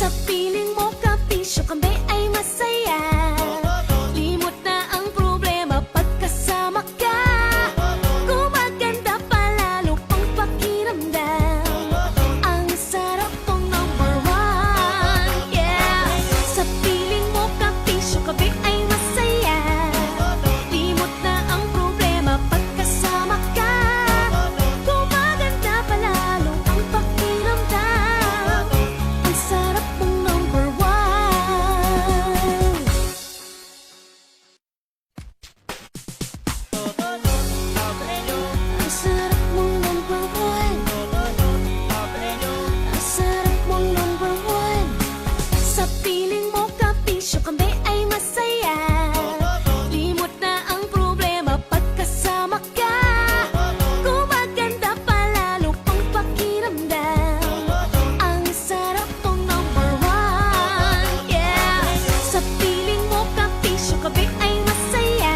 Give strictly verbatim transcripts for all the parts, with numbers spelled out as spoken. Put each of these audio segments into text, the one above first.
Sa piling mo, kabisyo, kambe ay masaya. Limot na ang problema pagkasama ka. Gumaganda pa lalo ang pakiramdam. Ang sarap mong number one, yeah. Sa piling mo, kabisyo, kambe ay masaya. Limot na ang problema pagkasama ka. Gumaganda pa lalo ang pakiramdam. Ang sarap mong number one. Ang sarap mong number one. Ang sarap mong number one. Sa piling mo, kabisyo, kambe ay masaya. Limot na ang problema pagkasama ka. Gumaganda pa lalo ang pakiramdam. Ang sarap mong number one, yeah. Sa piling mo, kabisyo, kambe ay masaya.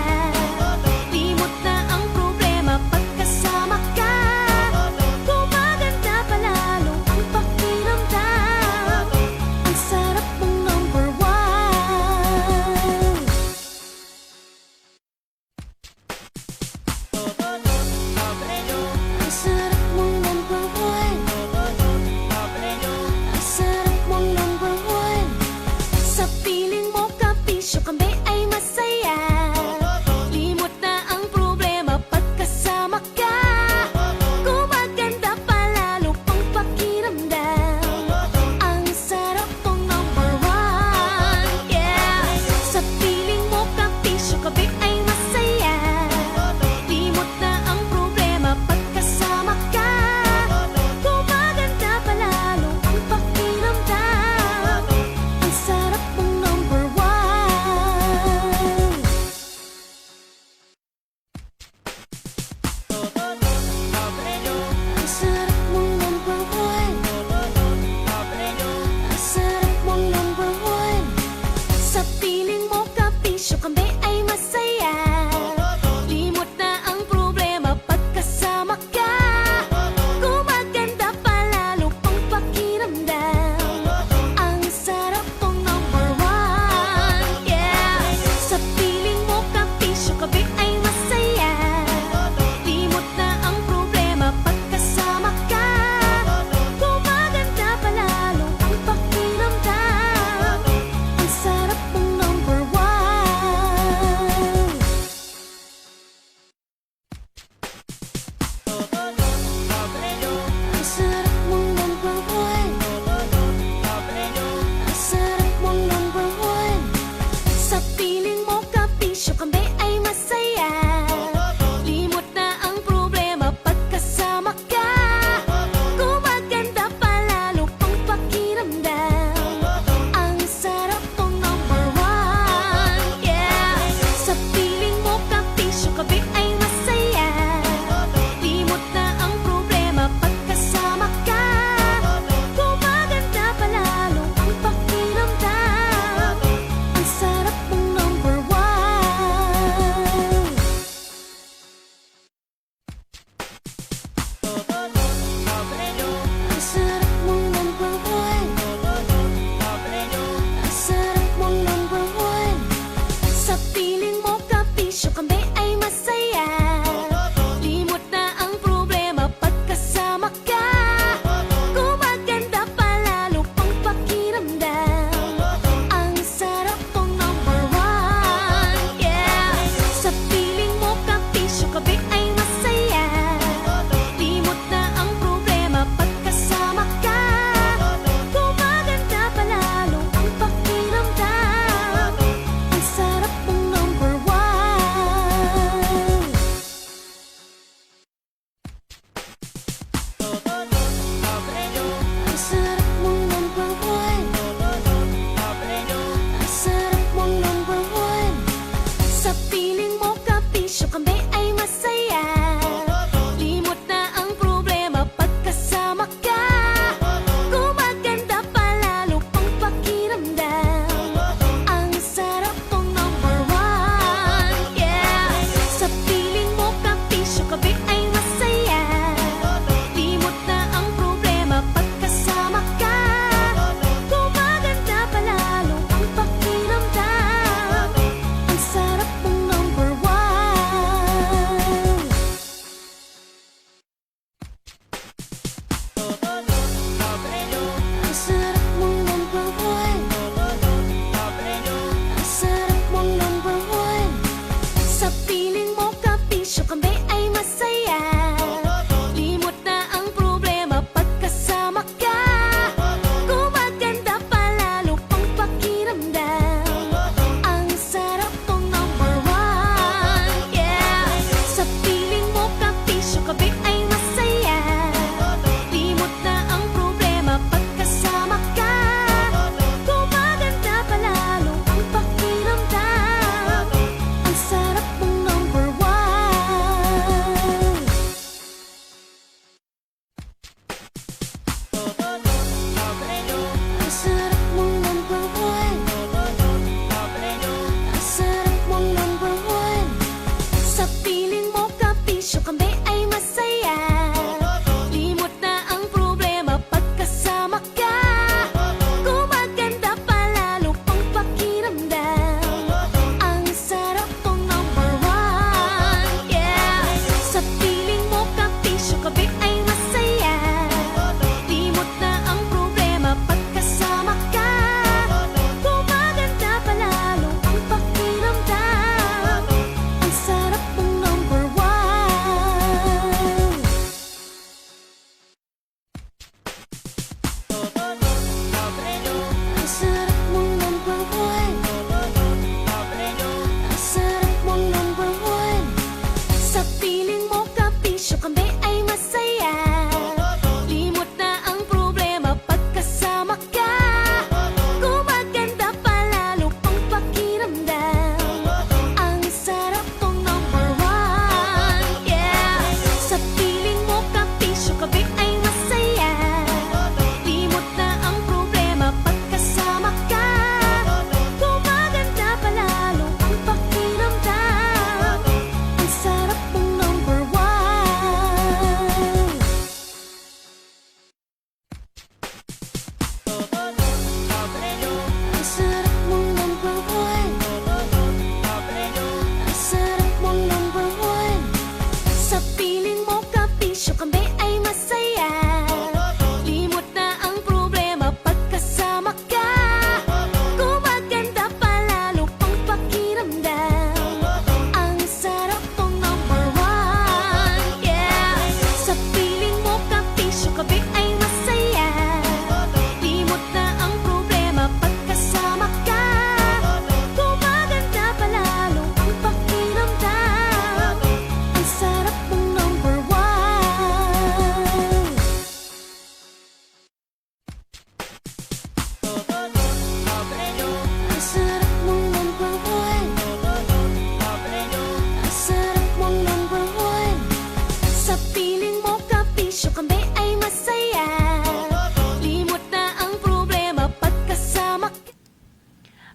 Limot na ang problema pagkasama ka. Gumaganda pa lalo ang pakiramdam. Ang sarap mong number one.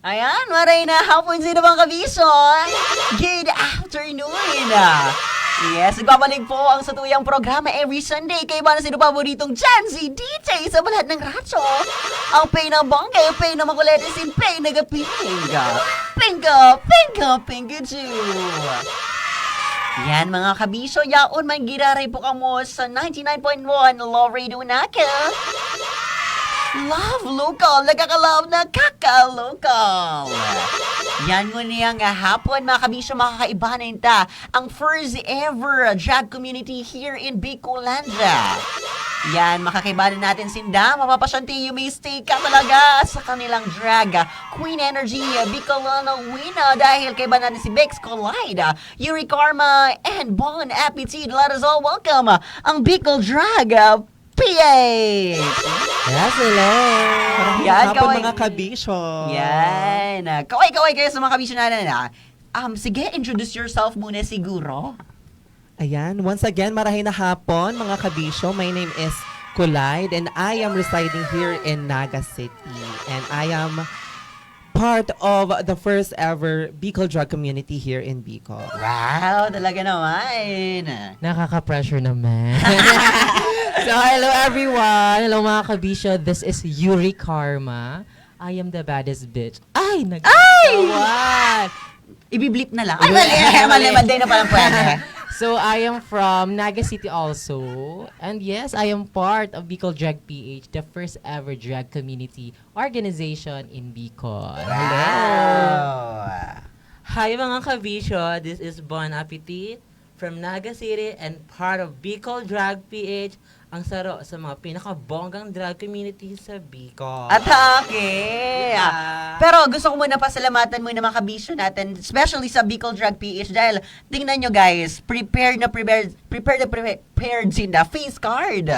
Ayan, maray na hapon sa inyo, mga kabisyo. Good afternoon. Yes, nagbabalik po ang satuyang programa every Sunday. Kaiba na sa inyo paboritong Gen Z D J sa balat ng radyo. Ang pinabongga, ang pinamakulit, is in pinagapinga. Pinga, pinga, pinga, ju. Yan, mga kabisyo, yaon man giraray po kamo sa ninety-nine point one Love Radio Naga. Love Local, nakaka-love, nakaka-local. Yan ngunyan nga hapon, mga kabisyo, makakaiba na inta ang first ever drag community here in Bicolandia. Yan, makakaiba na natin sinda. Mapapasyanti, you may stay ka talaga sa kanilang drag queen energy, Bicolano Wina, dahil kaiba natin si Bex Collide, Yuri Karma, and Bon Appetit. Let us all welcome ang Bicol Drag, uh, P H. Yes, hello. Marahil Yan, na hapon, kaway. Mga kabisyo. Yan. Kaway-kaway kayo sa mga kabisyo na na. Um, sige, introduce yourself muna siguro. Ayan, once again, marahil na hapon, mga kabisyo. My name is Collide and I am residing here in Naga City. And I am part of the first ever Bicol drag community here in Bicol. Wow, talaga naman. Nakaka-pressure naman. So, hello everyone! Hello mga kabisyo! This is Yuri Karma. I am the baddest bitch. Ay! Nagkawan! Ibiblip na lang. Ay, mali. Mali, mali. Di na palang pwede. So, I am from Naga City also. And yes, I am part of Bicol Drag P H, the first ever drag community organization in Bicol. Wow. Hi mga kabisyo, this is Bon Appetit from Naga City and part of Bicol Drag P H, ang saro sa mga pinakabonggang drag community sa Bicol. Atake! Diba? Pero gusto ko muna pasalamatan muna mga kabisyo natin, especially sa Bicol Drag P H, dahil tingnan nyo guys, prepared na prepared, prepared na prepared sinda. Face card.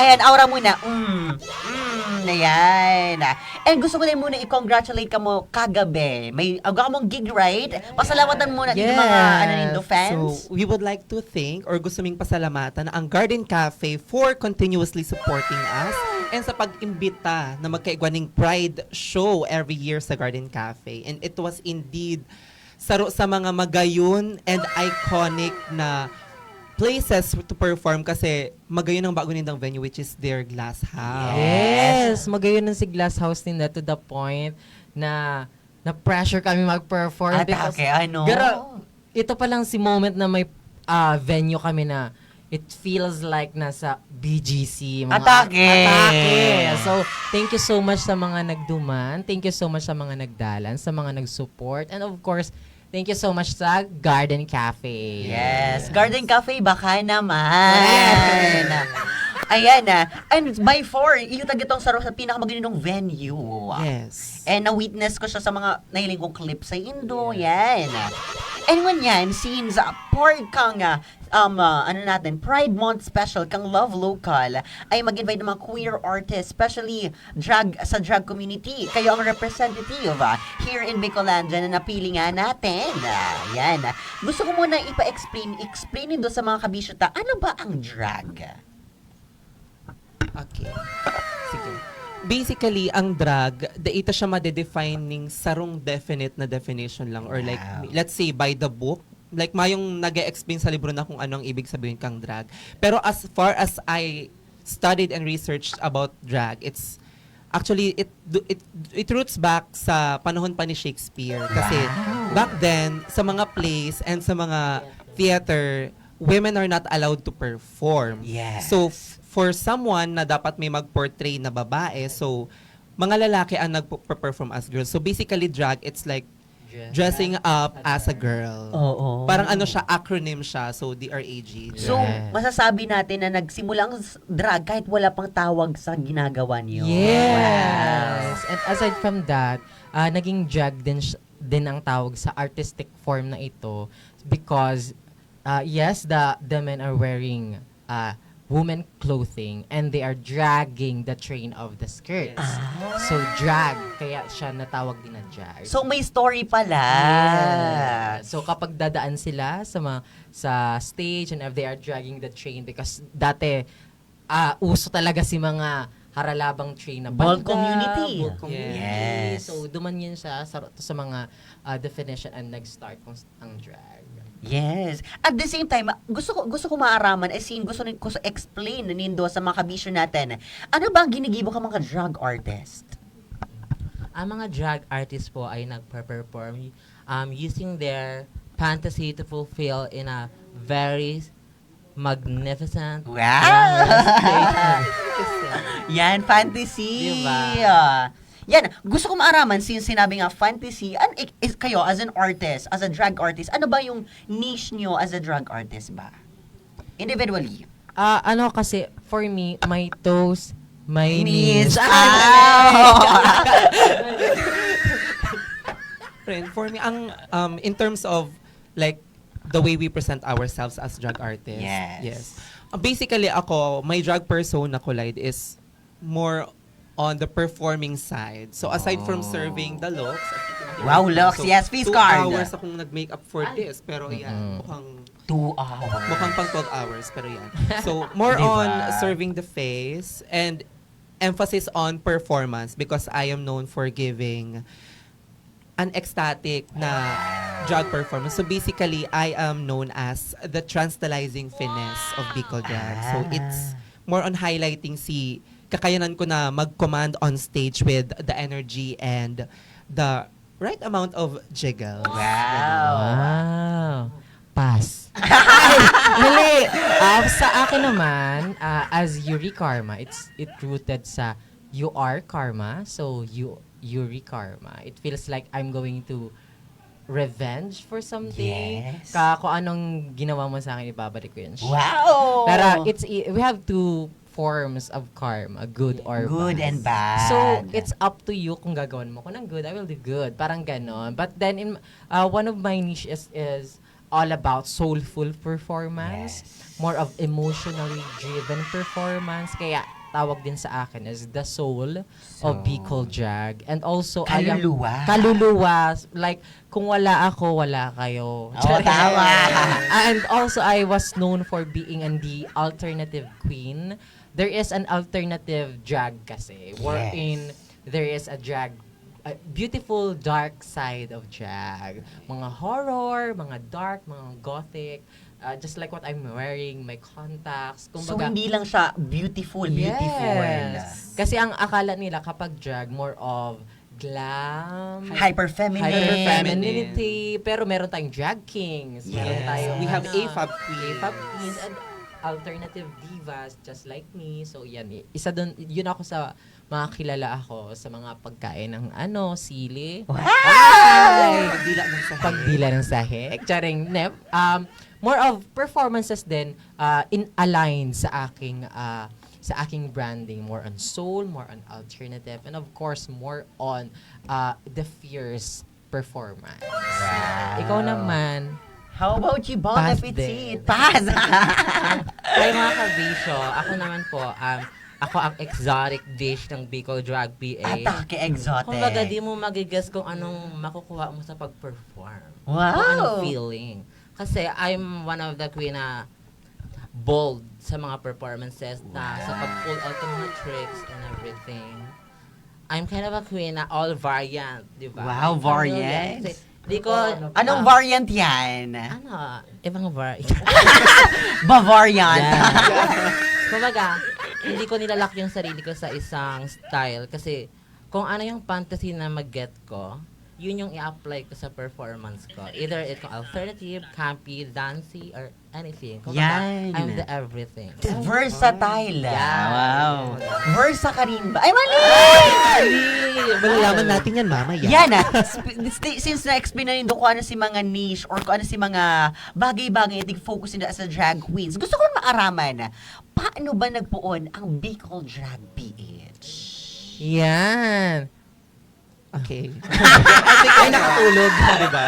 Ayan, aura muna. Mm. Mm, ayan. And gusto ko din muna i-congratulate ka mo kagabi. May aga mong gig, right? Pasalamatan muna yung mga Yes. ano nindo, fans. So, we would like to thank or gusto ming pasalamatan ang Garden Cafe for continuously supporting us and sa pag-imbita na magkaigwa ning Pride Show every year sa Garden Cafe. And it was indeed saro sa mga magayon and iconic na places to perform kasi magayon ang bago nindang venue, which is their glass house. Yes! Magayon ang si Glass House ninda to the point na na-pressure kami mag-perform. At because ake, ano? gara- ito pa lang si moment na may ah, venue kami na it feels like nasa B G C. Mga Atake! Atake! So, thank you so much sa mga nagduman. Thank you so much sa mga nagdalan, sa mga nag-support. And of course, thank you so much sa Garden Cafe. Yes, Garden Cafe baka naman. Ayan na. And by far, iyo talaga itong sa, sa pinakamaganinong venue. Yes. And na-witness ko siya sa mga nahiling kong clip sa Indo. Yan. And ngunyan, since uh, part kang uh, um, uh, ano natin, Pride Month special kang Love Local, ay mag-invite ng mga queer artists, especially drag sa drag community. Kayo ang representative ah, here in Bicolandia na napili nga natin. Ah, yan. Gusto ko muna ipa-explain, explain nindo sa mga kabisyo ta, ano ba ang drag? Okay. Sige. Basically, ang drag, dai ta siya madedefine ning sarong definite na definition lang. Or like, Wow. let's say, by the book. Like, mayong nag explain sa libro na kung ano ang ibig sabihin kang drag. Pero as far as I studied and researched about drag, it's actually, it do- it it roots back sa panahon pa ni Shakespeare. Kasi Wow. back then, sa mga plays and sa mga theater, women are not allowed to perform. Yes. So, f- for someone na dapat may mag-portray na babae, so, mga lalaki ang nagpo-perform as girls. So, basically, drag, it's like dressing up as a girl. Oo. Parang ano siya, acronym siya. So, D R A G. So, Yes. masasabi natin na nagsimula ang s- drag kahit wala pang tawag sa ginagawa niyo. Yes! And aside from that, ah, naging drag din, sh- din ang tawag sa artistic form na ito because, ah, yes, the, the men are wearing ah, women clothing and they are dragging the train of the skirts. So, drag. Kaya siya natawag din na drag. So, may story pala. Yeah. So, kapag dadaan sila sa mga, sa stage and if they are dragging the train because dati, ah, uso talaga si mga haralabang train na Ball banda, community. Ball community. Yes. So, duman yun siya sa, sa mga ah, definition and nag-start kung s- ang drag. Yes. At the same time, gusto ko gusto ko maaraman, as in, gusto ni- ko sa explain na nindo sa mga kabisyo natin. Ano ba ang ginigibo ka mga drag artist? Ang mga drag artist po ay nagpe-perform um, using their fantasy to fulfill in a very magnificent, Wow! glamorous stage. Yan, fantasy. Diba? Ah. Yan, gusto ko maaraman, since sinabi nga fantasy, an, ik- is, kayo as an artist, as a drag artist, ano ba yung niche nyo as a drag artist ba? Individually. Ah, ano kasi, for me, my toes, my Knees. knees. Ah! Friend, for me, ang um, in terms of like the way we present ourselves as drag artists. Yes. Yes. Uh, basically, ako, my drag persona ko, Lyd, is more on the performing side. So aside from Oh. serving the looks, as you can see, Wow, looks. so, Yes, face two card. hours akong nag-makeup for this, pero yan, Mm-mm. mukhang Two hours. mukhang pang twelve hours, pero yan. So more Diba? on serving the face and emphasis on performance because I am known for giving an ecstatic na drag performance. So basically, I am known as the tantalizing finesse of Bicol drag. So Ah. it's more on highlighting si kakayanan ko na mag-command on stage with the energy and the right amount of jiggles. Wow. Wow. Pass. Mali. Ah, sa akin naman, ah, as Yuri Karma, it's it rooted sa you are karma, so you Yuri Karma. It feels like I'm going to revenge for something. Yes. Ka kung anong ginawa mo sa akin, ibabalik ko yun. Wow! Pero it's i- we have two forms of karma, good or Good bad. and bad. So, it's up to you kung gagawin mo ko ng good, I will do good. Parang ganon. But then, in, uh, one of my niche is, is all about soulful performance, Yes. More of emotionally driven performance. Kaya, tawag din sa akin is the soul So, of Bicol drag. And also, I am Kaluluwa. Kaluluwa. Like, kung wala ako, wala kayo. Oo, tama. And also, I was known for being an the alternative queen. There is an alternative drag kasi, wherein there is a drag, a beautiful dark side of drag. Mga horror, mga dark, mga gothic, uh, just like what I'm wearing, my contacts. So, Kumbaga, hindi lang siya beautiful, beautiful. Yes. Kasi ang akala nila kapag drag, more of glam, Hyper feminine. hyper femininity, pero meron tayong drag kings, meron Yes. tayong We have ano, A fab queens. A fab queens and alternative divas just like me. So yan, i- isa dun, yun ako sa mga kilala ako sa mga pagkain ng ano, sili. Wow! Ay! Pagdila ng sahig. Pagdila ng sahig. Charing, ne, um, more of performances din uh, in aligned sa aking uh, sa aking branding, more on soul, more on alternative, and of course, more on uh, the fierce performance. Wow. Ikaw naman, How about you, Bon Pass Appetit? din. Pass! Ay, mga kabisyo, ako naman po, um, ako ang exotic dish ng Bicol Drag P A. Atake exotic. Kumbaga, di mo magigas kung anong makukuha mo sa pag-perform. Wow! Kung anong feeling. Kasi I'm one of the queen na bold sa mga performances na sa pag-pull out ng mga tricks and everything. I'm kind of a queen na all variant, di ba? Wow, I'm variant. Kasi, di ko... Anong ah, variant yan? Ano? Ibang variant. Bavariant. Yan. Kumbaga, hindi ko nilalak yung sarili ko sa isang style kasi kung ano yung fantasy na mag-get ko, yun yung i-apply ko sa performance ko. Either it's alternative, campy, dancey, or anything. Kumbaga, Yan. I'm the everything. Versatile. Yeah. Wow. Versa ka rin ba? Ay, mali! Malalaman natin yan mamaya. Yan ah. Sp- sti- Since na-explain na nindo kung ano si mga niche or kung ano si mga bagay-bagay na focus nila sa drag queens, gusto ko maaraman, paano ba nagpuon ang Bicol Drag P H? Yan. Okay. I think ay nakatulog, di ba?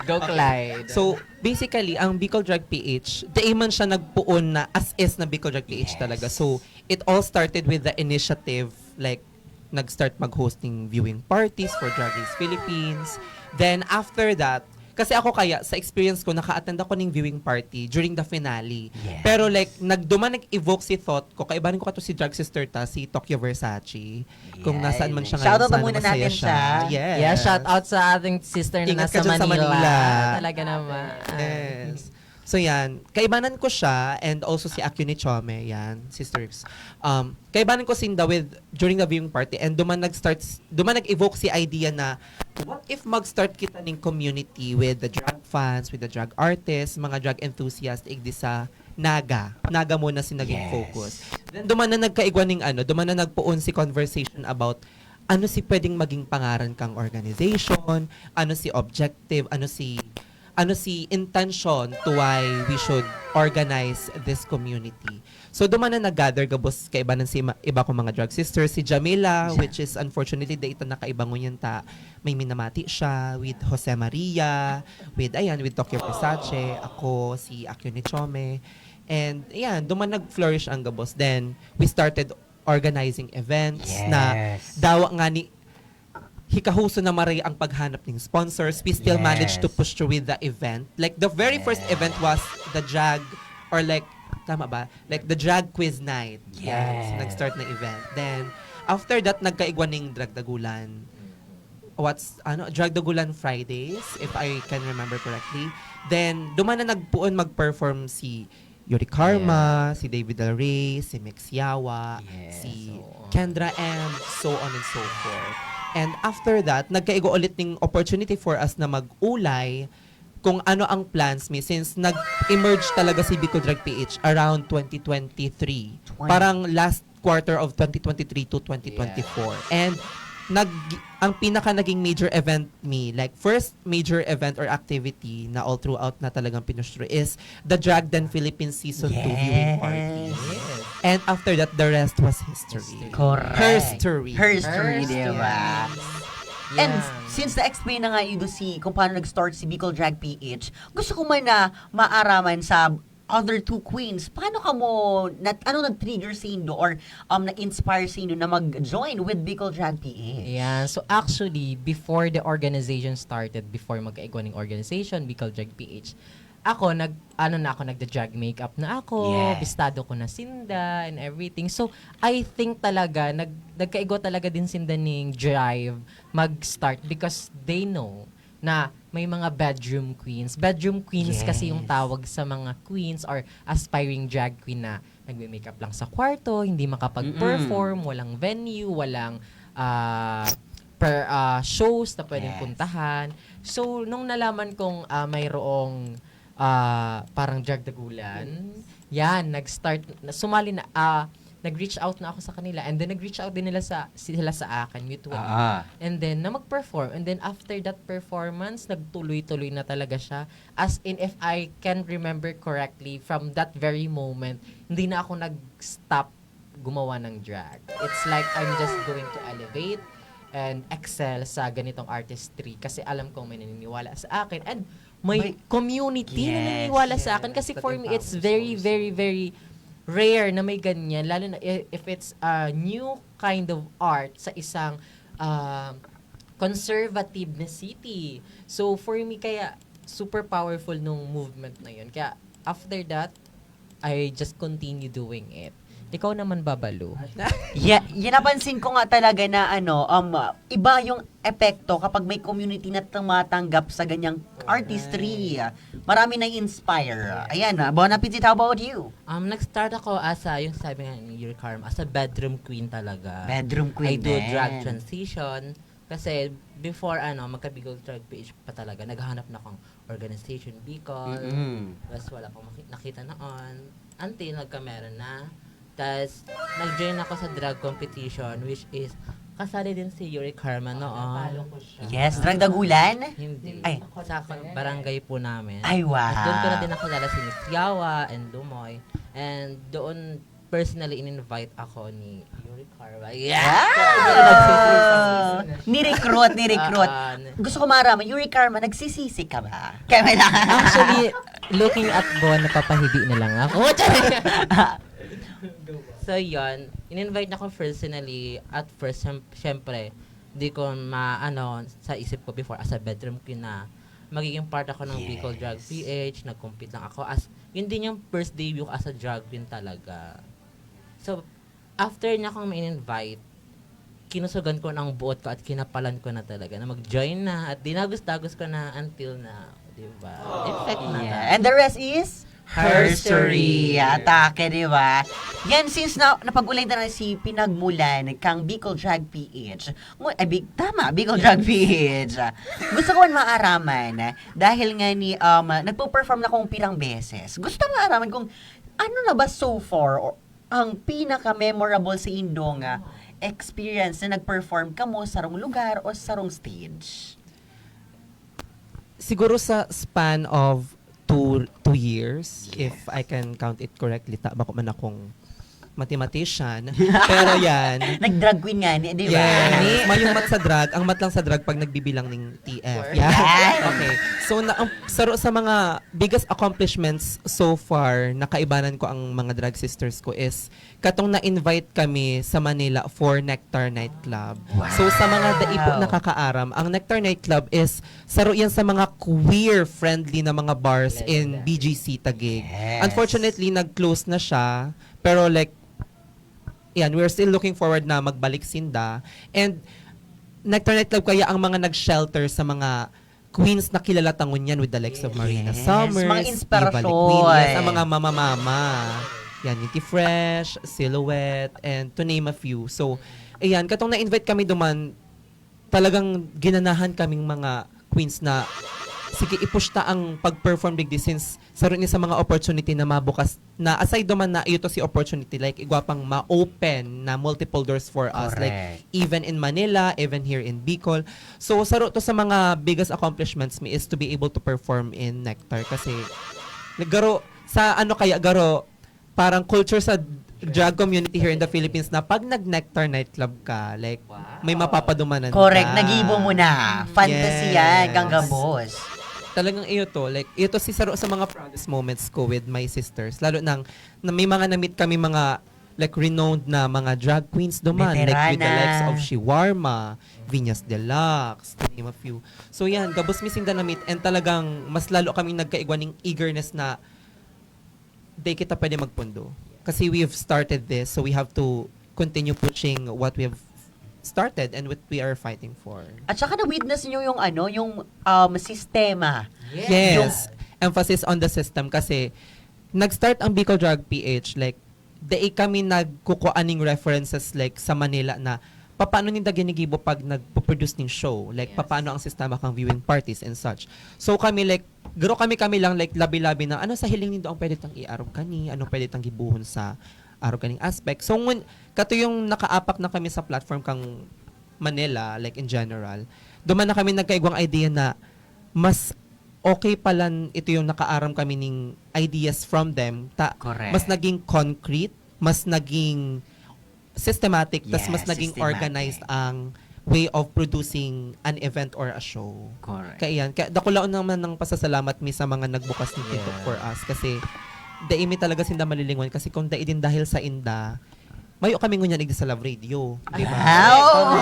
Go, Clyde. So, basically, ang Bicol Drag P H, di man siya nagpuon na as is na Bicol Drag P H Yes. talaga. So, it all started with the initiative, like, nag-start mag-hosting viewing parties for Drag Race Philippines. Then, after that, Kasi ako kaya, sa experience ko, naka-attend ako ning viewing party during the finale. Yes. Pero like, nagduman nag-evoke si thought ko, kaibahan ko kato si drag sister ta, si Tokyo Versace. Kung Yes. nasaan man siya Shoutout ngayon, sana muna natin masaya siya. Yes. Yeah, shout out sa ating sister na Ingat nasa ka dyan sa Manila. Manila. Talaga naman. Yes. So yan, kaibanan ko siya and also si Akio ni Chome, yan, sisters. Um, kaibanan ko sinda with, during the viewing party and duman nag-start, duman nag-evoke si idea na what if mag-start kita ning community with the drag fans, with the drag artists, mga drag enthusiasts, igdi sa Naga. Naga muna si naging Yes. focus. Then duman na nagkaigwa ning ano, duman na nagpoon si conversation about ano si pwedeng maging pangaran kang organization, ano si objective, ano si ano si intention to why we should organize this community. So, duman na nag-gather gabos kaibanan si ma- iba kong mga drag sisters. Si Jamila, Yeah. which is unfortunately, dai ta nakaiba ngunyan ta. May minamati siya with Jose Maria, with, ayan, with Tokyo Versace, ako, si Akio ni Chome. And, ayan, duman nag-flourish ang gabos. Then, we started organizing events na Yes. dawa nga ni hikahuso na maray ang paghanap ng sponsors. We still Yes. managed to push through with the event. Like, the very first Yes. event was the drag, or like, tama ba? Like, the drag quiz night. Yes. Nag-start na event. Then, after that, nagkaigwa ning Drag Dagulan. What's, ano, Drag Dagulan Fridays, if I can remember correctly. Then, duman na nagpoon mag-perform si Yuri Karma, si David Del Rey, si Mix Yawa, Yes, si oo. Kendra M, so on and so forth. And after that, nagkaigo ulit ning opportunity for us na mag-ulay kung ano ang plans mi since nag-emerge talaga si Bicol Drag P H around twenty twenty-three. Twen- Parang last quarter of twenty twenty-three to twenty twenty-four. And nag ang pinaka naging major event mi, like first major event or activity na all throughout na talagang pinush through is the Drag Den Philippines Season two viewing party. Yes. And after that, the rest was history. Correct. Herstory. Herstory, Herstory. di ba? And since na-explain na nga, Ido, si kung paano nag-start si Bicol Drag P H, gusto ko man na maaraman sa other two queens, paano ka mo, nat, ano nag-trigger sa indo or um, na-inspire sa indo na mag-join with Bicol Drag P H? Yeah, so actually, before the organization started, before magkaigwa ning organization, Bicol Drag P H, ako, nag, ano na ako, nagda-drag makeup na ako, Yes. bistado ko na sinda and everything. So, I think talaga, nag, nagkaigo talaga din sinda ning drive mag-start because they know na may mga bedroom queens. Bedroom queens kasi yung Yes. tawag sa mga queens or aspiring drag queen na nagme-makeup lang sa kwarto, hindi makapag-perform, walang venue, walang ah, per, ah, shows na pwedeng Yes. puntahan. So, nung nalaman kong ah, mayroong ah, parang drag dagulan, yan, nag-start, na- sumali na, ah, nag-reach out na ako sa kanila and then nag-reach out din nila sa, sila sa akin, mutually. Ah. And then, na mag-perform. And then, after that performance, nagtuloy-tuloy na talaga siya. As in, if I can remember correctly, from that very moment, hindi na ako nag-stop gumawa ng drag. It's like I'm just going to elevate and excel sa ganitong artistry kasi alam kong may naniniwala sa akin and may May community na Yes. naniniwala sa akin kasi Yes, for that me it's empowers very also. very very rare na may ganyan, lalo na i- if it's a new kind of art sa isang ah, conservative na city. So for me kaya super powerful nung movement na yun. Kaya after that, I just continue doing it. Ikaw naman, Babalu. Yeah, yun napansin ko nga talaga na ano, um, iba yung epekto kapag may community na tumatanggap sa ganyang artistry. Marami na inspire. Ayan, ah, Bon Appetit, how about you? Um, nag-start ako as a, yung sabi nga ni Yuri Karma, as a bedroom queen talaga. Bedroom queen I do din. Drag transition. Kasi before, ano, magka-Bicol Drag P H pa talaga, naghahanap na akong organization, Bicol. Mm-mm. Tapos wala pang maki- nakita noon. Until nagkameron na. Tapos, nag-join ako sa drag competition, which is, kasali din si Yuri Karma noon. Yes, Drag Dagulan? Hindi. Ay. Sa barangay po namin. Ay, wow. Tapos doon ko na din nakilala si Miss Yawa and Lumoy. And doon, personally, in-invite ako ni Yuri Karma. Ah! Ni-recruit, ni-recruit. Ah, ah. Gusto ko maraman, Yuri Karma, nagsisisi ka ba? Kaya may lang. Actually, looking at Bon, napapahibi na lang ako. So, yun. In-invite niya ako personally. At first, syem- syempre, di ko ma-, ano, sa isip ko before, as a bedroom queen na magiging part ako ng Bicol Drag Yes. P H, nag-compete lang ako. As, yun din yung first debut ko as a drag queen talaga. So, after niya akong ma-invite, kinusugan ko ng buot ko at kinapalan ko na talaga na mag-join na at dinagos-dagos ko na until now, di ba? Effect na Yeah. tayo. And the rest is Her story. Atake, di ba? Yan, since na, napag-ulay na si pinagmulan kang Bicol Drag P H. Ngu- Ay, big, tama, Bicol Drag P H. Gusto ko man maaraman, dahil nga ni, um, nagpo-perform na kong pirang beses. Gusto ko maaraman kung ano na ba so far o, ang pinaka-memorable sa indo nga experience na nag-perform kamo sa sarong lugar o sa sarong stage? Siguro sa span of two two years, if I can count it correctly, ta bako man akong mathematician. Pero yan, Nag-drag queen nga ni, di ba? Yes. Mayong mat sa drag, ang mat lang sa drag pag nagbibilang ning T F. Yan. Okay. So, na, ang, sa, sa mga biggest accomplishments so far, nakaibanan ko ang mga drag sisters ko is katong na-invite kami sa Manila for Nectar Nightclub. So, sa mga dai po nakakaaram, ang Nectar Nightclub is saro yan sa mga queer-friendly na mga bars in B G C Taguig. Yes. Unfortunately, nag-close na siya. Pero like, yan, we're still looking forward na magbalik sinda. And Nectar Nightclub kaya ang mga nag-shelter sa mga queens na kilala ta ngunyan with the likes of Marina Yes, Summers, mga Eva inspirasyon. Queen, yes, ang mga mama-mama. Yan, Nikki Fresh, Silhouette, and to name a few. So, ayan, katong na-invite kami duman, talagang ginanahan kaming mga queens na sige, i-push ta ang pag-perform digdi since saro ni sa mga opportunity na mabukas na aside duman na iyo to si opportunity, like, igwa pang ma-open na multiple doors for us. Like, Correct. Even in Manila, even here in Bicol. So, saro to sa mga biggest accomplishments mi is to be able to perform in Nectar kasi garo, sa ano kaya, garo, parang culture sa drag community here in the Philippines na pag nag-Nectar nightclub ka, like, may mapapadumanan Correct, ka. Nagibo mo na. Fantasy Yes. Yan, gagabos. Talagang iyo to, like, iyo to si saro sa mga proudest moments ko with my sisters. Lalo nang na may mga na-meet kami, mga, like, renowned na mga drag queens duman, like, with the Veterana. Likes of Shiwarma, Venus Deluxe, to name a few. So yan, gabos mi sinda na-meet and talagang mas lalo kaming nagkaigwa ning eagerness na di kita pwede magpundo. Kasi we've started this, so we have to continue pushing what we've started and what we are fighting for. At saka na-witness nyo yung ano, yung um, sistema. Yes. Emphasis on the system kasi nag-start ang Bicol Drag P H, like, dai kami nagkukuha ning references, like, sa Manila na paano ninda ginigibo pag nagpo-produce ning show, like, paano ang sistema kang viewing parties and such. So kami, like, garo kami kami lang, like, labi-labi na ano sa hiling nindo ang pwede tang iarog kani, ano pwede tang gibuhon sa arog kaning aspect. So ngun kato yung nakaapak na kami sa platform kang Manila, like, in general, duman na kami nagkaigwang idea na mas okay pala n- ito yung nakaaram kami ning ideas from them. Ta, Correct. Mas naging concrete, mas naging systematic, tas Yes, mas naging systematic. Organized ang way of producing an event or a show. Correct. Kaya yan, kaya dakulaon naman ng pasasalamat mi sa mga nagbukas ng pinto Yeah. for us kasi dai mi talaga sinda malilingon kasi kung dai din dahil sa inda, mayo kami ngunyan igdi sa Love Radio, di ba? Wow!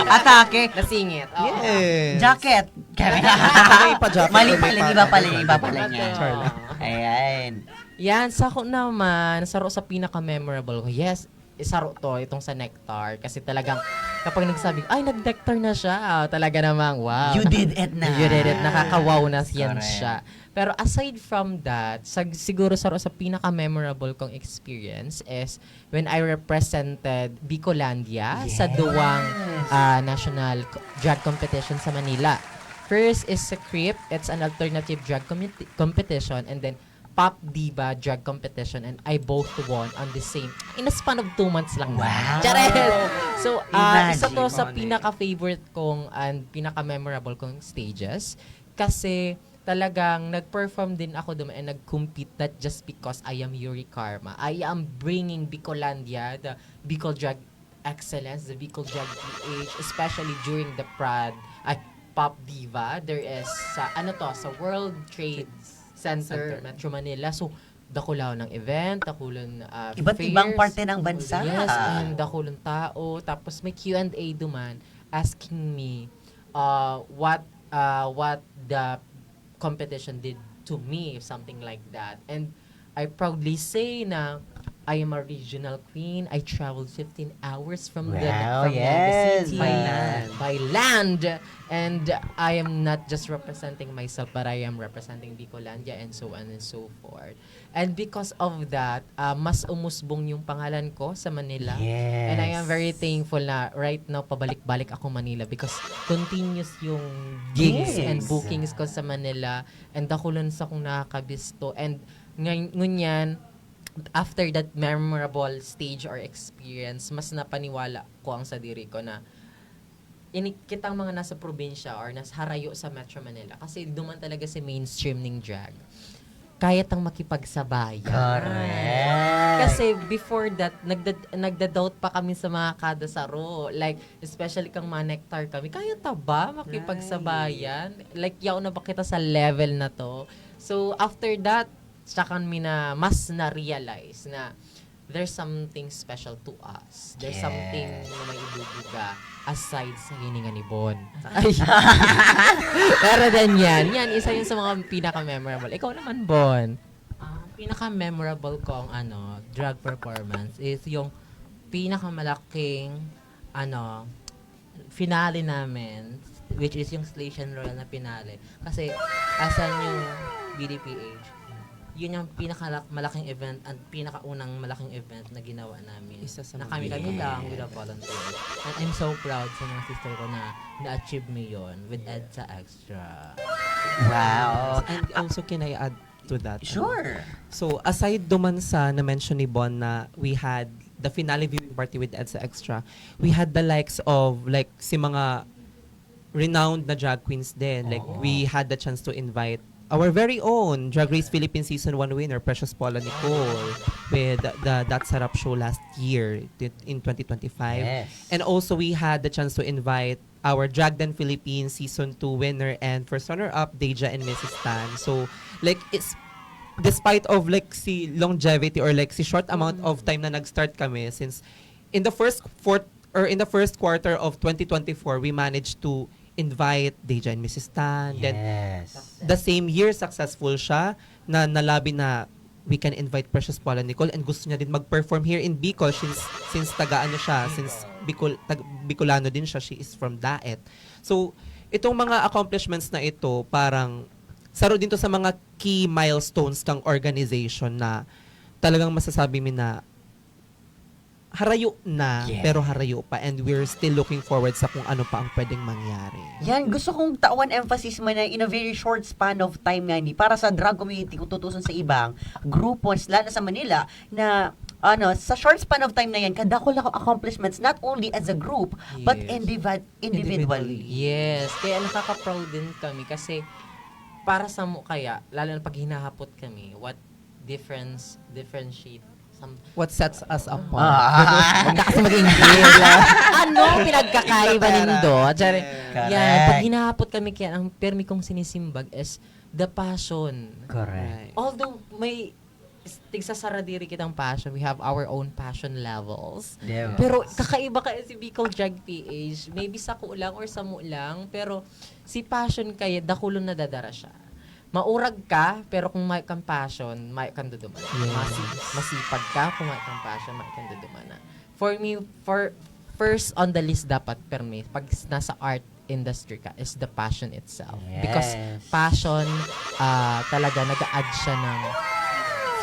Atake! Nasingit. Oo. Yes. Jacket! May pa-jacket Mali or may pala, pa- iba pala, iba pala niya. Char lang. Ayan. Yan, sa ako naman, saro sa pinaka-memorable ko. Yes, isaro to, itong sa Nectar. Kasi talagang, kapag nagsabi, ay, nag-Nectar na siya. Ah, talaga namang, wow. You did it na. You did it. Nakaka-wow na yan Correct. Siya. Pero aside from that, sa, siguro saro sa pinaka-memorable kong experience is when I represented Bicolandia sa Yes. duwang ah, national co- drag competition sa Manila. First is sa Creep, it's an alternative drag comiti- competition, and then Pop Diva Drag Competition, and I both won on the same, in a span of two months lang. Wow! Charet! So, ah, isa to Imagine. Sa pinaka-favorite kong and pinaka-memorable kong stages kasi talagang nag-perform din ako doon and nag-compete, not just because I am Yuri Karma. I am bringing Bicolandia, the Bicol Drag Excellence, the Bicol Drag P H, especially during the Prad, ay, Pop Diva. There is sa, ano to, sa World Trade Center, Center. Metro Manila. So, dakulaw ng event, dakulon uh, Iba't ibang fairs. Parte ng bansa. Yes, and dakulon tao. Tapos may Q and A duman asking me uh, what uh, what the competition did to me, something like that. And I proudly say na I am a regional queen. I traveled fifteen hours from the Wow, from Naga yes, City by land. by land. And I am not just representing myself, but I am representing Bicolandia and so on and so forth. And because of that, uh, mas umusbong yung pangalan ko sa Manila. Yes. And I am very thankful na right now pabalik-balik ako Manila because continuous yung gigs Yes. and bookings ko sa Manila. And dakulan sa kong nakakabisto. And ngay- ngunyan, after that memorable stage or experience, mas napaniwala ko ang sadiri ko na ini kitang mga nasa probinsya or nasa harayo sa Metro Manila, kasi duman talaga si mainstream ning drag, kaya tang makipagsabayan. Correct. Kasi before that, nagda- nagda-doubt pa kami sa mga kada saro. Like, especially kang mga Nectar kami, kaya ta ba makipagsabayan? Like, yaw na ba kita sa level na to? So, after that, tsaka mi na mas na-realize na there's something special to us. There's Yes. Something na may ibubuga aside sa hininga ni Bon. Pero then yan, yan, isa yun sa mga pinaka-memorable. Ikaw naman, Bon. Ang pinaka-memorable kong ano, drag performance is yung pinakamalaking ano, finale namin, which is yung Slation Royal na finale. Kasi, asan yung B D P H? Yun yung pinakamalaking event, ang pinakaunang malaking event na ginawa namin. Isa sa Na mga kami-kami pinaka- lang with a volunteer. And I'm so proud sa mga sister ko na na-achieve mi yun with EDSA Extra. Wow. And also, can I add to that? Sure. So, aside duman sa na-mention ni Bon na we had the finale viewing party with EDSA Extra, we had the likes of, like, si mga renowned na drag queens din. Like, Oo. We had the chance to invite our very own Drag Race Philippines Season one winner, Precious Paula Nicole, with the That Sarap Show last year, t- in twenty twenty-five. Yes. And also, we had the chance to invite our Drag Den Philippines Season two winner and first runner-up, Deja and Missus Tan. So, like, it's despite of, like, si longevity or, like, si short amount of time na nag-start kami, since in the first fourth or in the first quarter of twenty twenty-four, we managed to invite Deja and Missus Tan. Then, Yes. the same year, successful siya na nalabi na we can invite Precious Paula Nicole, and gusto niya din mag-perform here in Bicol since since taga ano siya, since Bicol tag, Bicolano din siya, she is from Daet. So, itong mga accomplishments na ito, parang saro din to sa mga key milestones kang organization na talagang masasabi mi na harayo na, Yes. pero harayo pa, and we're still looking forward sa kung ano pa ang pwedeng mangyari. Yan, gusto kong tawan emphasis mo na in a very short span of time nga ni para sa drag community, kung tutuusin sa ibang grupos, lalo na sa Manila, na ano, sa short span of time na yan, kadakol na accomplishments not only as a group, but Yes. indivi- individually. Yes, kaya nakaka-proud din kami kasi para sa mo kaya, lalo na pag hinahapot kami, what difference, differentiate, some, What sets us apart? Ah. Huwag na kasi mag-English. Ano pinagkakaiba nindo? Tsari. Correct. Yan, pag hinahapot kami, kaya ang permi kong sinisimbag is the passion. Correct. Right. Although may s- tigsasaradiri kitang passion, we have our own passion levels. Diba? Pero kakaiba kaya si Bicol Drag P H. Maybe sa ko lang or sa mo lang, pero si passion kaya dakulon nadadara siya. Maurag ka, pero kung may kang passion, may kang duduman. Yes. Masi- masipag ka, kung may kang passion, may kang duduman na. For me, for first on the list dapat permi pag s- nasa art industry ka is the passion itself. Because Yes. Passion, ah, talaga nag-a-add siya ng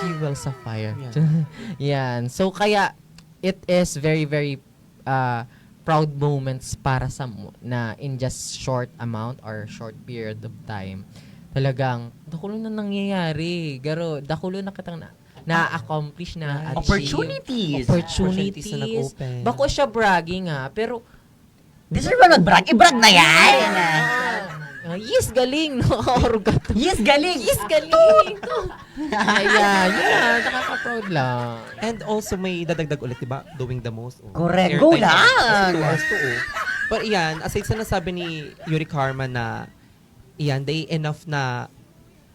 fuel sa fire. Yeah. Yan. So kaya it is very, very uh, proud moments para sa mo na in just short amount or short period of time, talagang dakulo na nangyayari. Garo, dakulo na kitang na, na-accomplish, na-achieve. Opportunities. Opportunities. Opportunities na nag-open. Bako siya bragging ha, pero Deserve ba mag-brag? I-brag na yan! Ah, yes, galing. Nakaurog ka to. Yes, galing! Yes, galing. Ayan, yun na. Nakaka-proud lang. And also, may dadagdag ulit, di ba? Doing the most. Oh. Correct. Airtime Go na. lang! Kasi two hours to, oh. But iyan, aside sa nasabi ni Yuri Karma na, iyan, day enough na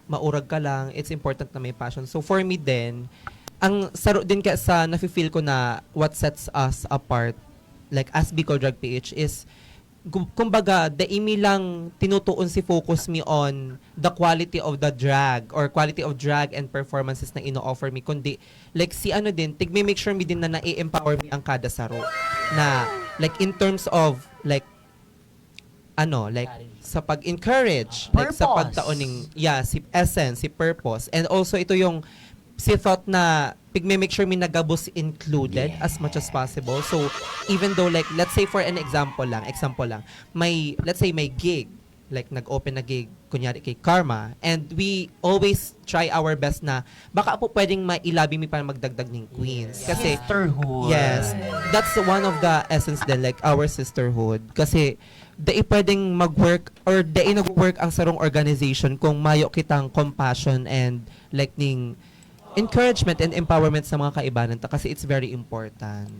maurag ka lang, it's important na may passion. So for me din, ang saro din kaya sa nafe-feel ko na what sets us apart, like as Bicol Drag P H, is gu- kumbaga, dai mi lang tinutuon si focus mi on the quality of the drag or quality of drag and performances na ino-offer mi, kundi, like, si ano din, tig-make sure mi din na nai-empower mi ang kada saro na, like, in terms of, like, ano, like, sa pag-encourage, like, sa Purpose. pagtao ning, yeah, si essence, si purpose. And also, ito yung, si thought na, pigme-make sure mi na gabos included as much as possible. So, even though, like, let's say for an example lang, example lang, may, let's say may gig, like, nag-open na gig, kunyari kay Karma, and we always try our best na baka po pwedeng mailabi mi para magdagdag ning queens. Kasi, Sisterhood. Yes. That's one of the essence din, like, our sisterhood. Kasi, dai pwedeng mag-work or dai nag-work ang sarong organization kung mayo kitang compassion and, like, ning encouragement and empowerment sa mga kaibanan ta kasi it's very important.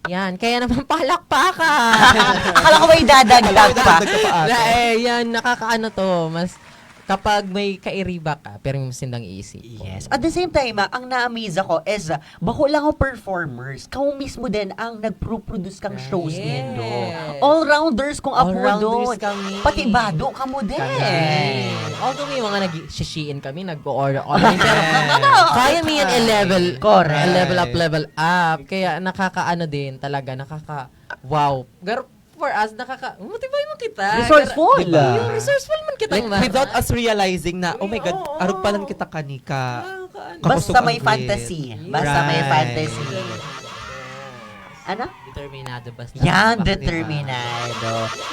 Yan. Kaya naman palakpakan. Akala ko may dadagdag pa. Dagdag pa ata. Na, eh, yan. Nakakaano to. Mas kapag may kairiba ka, pero yung sindang iisip. Yes. At the same time, ah, ang na-amaze ako is, ah, bako lang ang performers. Kamo mismo din ang nagpro-produce kang shows Yes. nindo. All-rounders kung apo All-rounders doon. kami. Pati bado kamo din. Kami. Although may mga nag-shishiin kami, nag-order-order. Pero kaya mi yan i-level. Correct. Level up, level up. Kaya nakakaano din talaga, nakaka wow. Pero for us, nakaka motivate mo kita. Resourceful. Yung resourceful man kita. Like, without us realizing na, oh my God, Oo. Arog pa lang kita kanika. Nakakaano. Kakosog Basta may ang grade. Fantasy. Basta may Right. Fantasy. Ano? Determinado basta. Yan, Bakit, di ba? Determinado.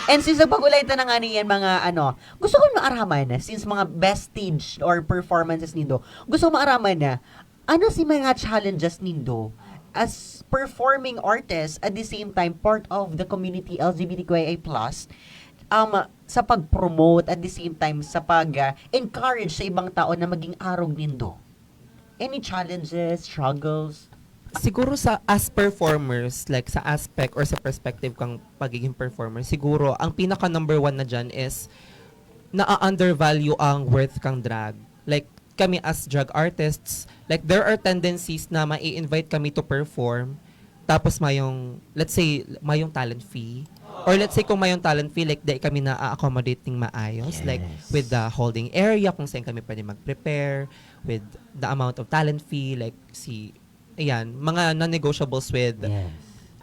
And since nagpag-ulay ta na nga niyan, mga ano, gusto ko maaraman na, since mga best stage or performances nindo, gusto ko maaraman na, ano si mga challenges nindo as performing artists at the same time part of the community L G B T Q I A plus, um, sa pag-promote at the same time sa pag-encourage sa ibang tao na maging arog nindo? Any challenges, struggles? Siguro sa as performers, like sa aspect or sa perspective kang pagiging performer, siguro ang pinaka number one na dyan is na-undervalue ang worth kang drag. Like kami as drag artists, like there are tendencies na mai-invite kami to perform, tapos mayong, let's say, mayong talent fee. Or let's say kung mayong talent fee, like di kami na-accommodate ning maayos, like with the holding area, kung saan kami pwede mag-prepare, with the amount of talent fee, like si, ayan, mga non-negotiables with Yes.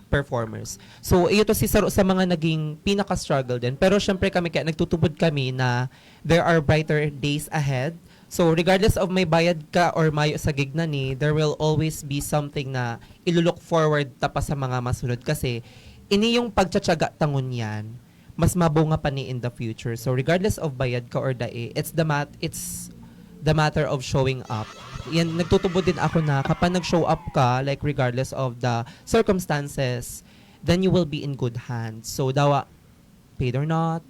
performers. So, iyo to si saro sa mga naging pinaka-struggle din. Pero syempre kami, kaya nagtutubod kami na there are brighter days ahead. So, regardless of may bayad ka or mayo sa gig na ni, there will always be something na ilo-look forward ta pa sa mga masunod. Kasi, ini yung pagtsatsaga ta ngunyan, mas mabunga pa ni in the future. So, regardless of bayad ka or dai, it's the mat-, it's the matter of showing up. Yan, nagtutubod din ako na kapag nag-show up ka, like regardless of the circumstances, then you will be in good hands. So, dawa, paid or not,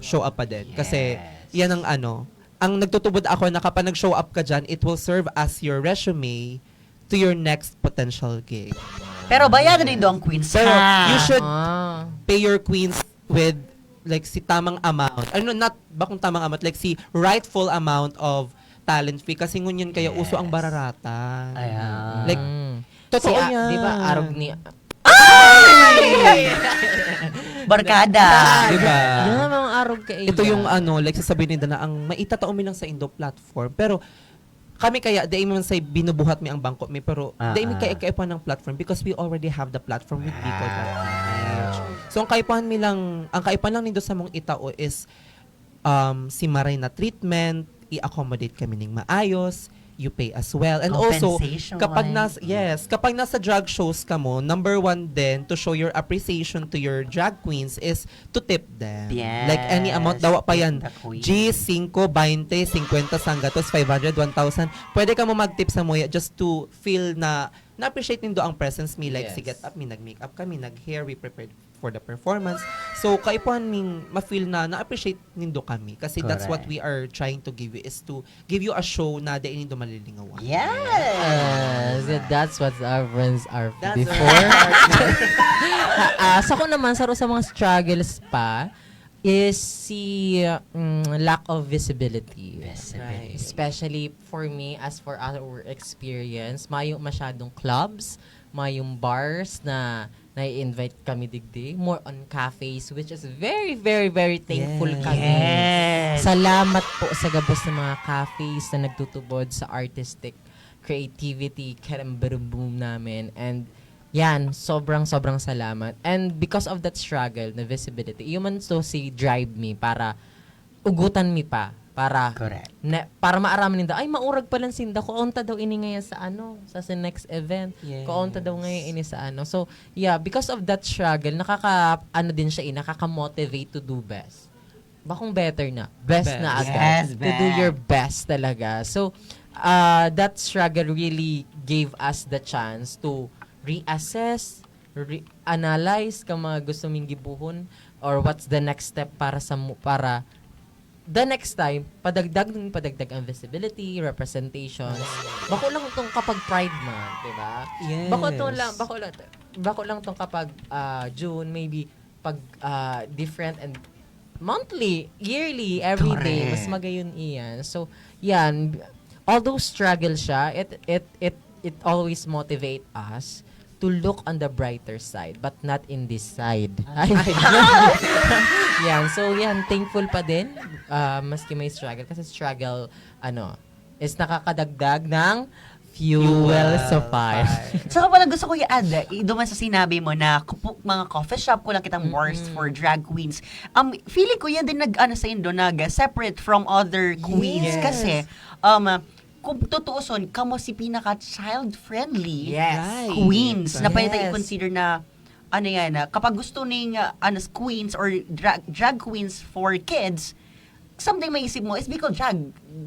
show up pa din. Kasi, Yes. yan ang ano, ang nagtutubod ako na kapag nag-show up ka dyan, it will serve as your resume to your next potential gig. Pero bayadan nindo ang queens, Pero ha? you should Ah. pay your queens with, like, si tamang amount. Ano, not bakong tamang amount, like, si rightful amount of talent fee. Kasi ngunyan kaya uso ang Yes. bararatan. Ayan. Like, Mm. totoo Si, ah, yan. Di ba, arog ni... Barkada. Di ba? Yan ang mga arog kay Ito yung ano, like, sasabihin nila na ang maitatao mi lang sa Indo platform. Pero kami kaya, dai man say binubuhat mi ang bangko mi, pero Ah, dai mi ah. kaya kaipuhan ng platform because we already have the platform with Bicol dot P H. So, ang kaipuhan mi lang, ang kaipuhan lang nindo sa mong itao is um, si maray na treatment, i-accommodate kami ning maayos, you pay as well. And also, Compensation. kapag nas yes, kapag nasa drag shows ka mo, number one din to show your appreciation to your drag queens is to tip them. Yes, Like any amount, dawa pa tip yan. the queen. G, singko, baynte, singkwenta, sanggatos, five hundred, one thousand. Pwede ka mo mag-tip sa muya just to feel na na-appreciate nindo ang presence mi. Like, Yes. si get up mi, nag-makeup kami, nag-hair, we prepared for the performance. So, kaipuhan ming ma-feel na na-appreciate nindo kami. Kasi that's what Correct. We are trying to give you is to give you a show na dai nindo malilingawan. Yes. Ah, so that's what our friends are That's before. our Ah, sa ko naman, sa, sa mga struggles pa, is si mm, lack of visibility. Visibility. Especially for me, as for our experience, mayo masyadong clubs, mayong bars na nai-invite kami digdi, more on cafes, which is very, very, very thankful Yes. kami. Yes. Salamat po sa gabos ng mga cafes na nagtutubod sa artistic creativity, karambaraboom namin. And yan, sobrang, sobrang salamat. And because of that struggle na visibility, yun man to si drive me para ugutan mi pa para Correct. na, para maaraman ninda, ay, maurag pala sinda, kuon ta daw ini ngayon sa ano, sa, sa next event. Yes. Kuon ta daw ngayon ini sa ano. So, yeah, because of that struggle, nakaka, ano din siya, eh, nakaka-motivate to do best. Bakong better na. Best, Best. na agad. Yes, To do best. your best talaga. So, uh, that struggle really gave us the chance to reassess, re-analyze ka mga gusto ming gibuhon or what's the next step para sa mu- para the next time, padagdag ng padagdag ang visibility, representations. Bako lang itong kapag Pride Month, di ba? Yes. Bako to lang, bako lang, bako lang itong kapag ah, June, maybe pag ah, different and monthly, yearly, every day, Correct. mas magayon iyan. So, yan, although struggle siya, it it it it always motivate us to look on the brighter side, but not in this side. Ay. Yan. So, yan. Thankful pa din. Ah, maski may struggle. Kasi struggle, ano, is nakakadagdag ng fuel sa fire. Saka pala gusto ko i-add, eh, duman sa sinabi mo na kupu- mga coffee shop, kulang kitang bars for drag queens. Um, feeling ko yan din nag, ano, sa Indo, nag-separate from other queens. Yes. Kasi, um, kung tutuuson, kamo si pinaka-child-friendly Yes. Right. queens na pwede tayo Yes. i-consider na, ano yan, na kapag gusto ning, uh, ano, queens or drag, drag queens for kids, something maisip mo is Bicol Drag.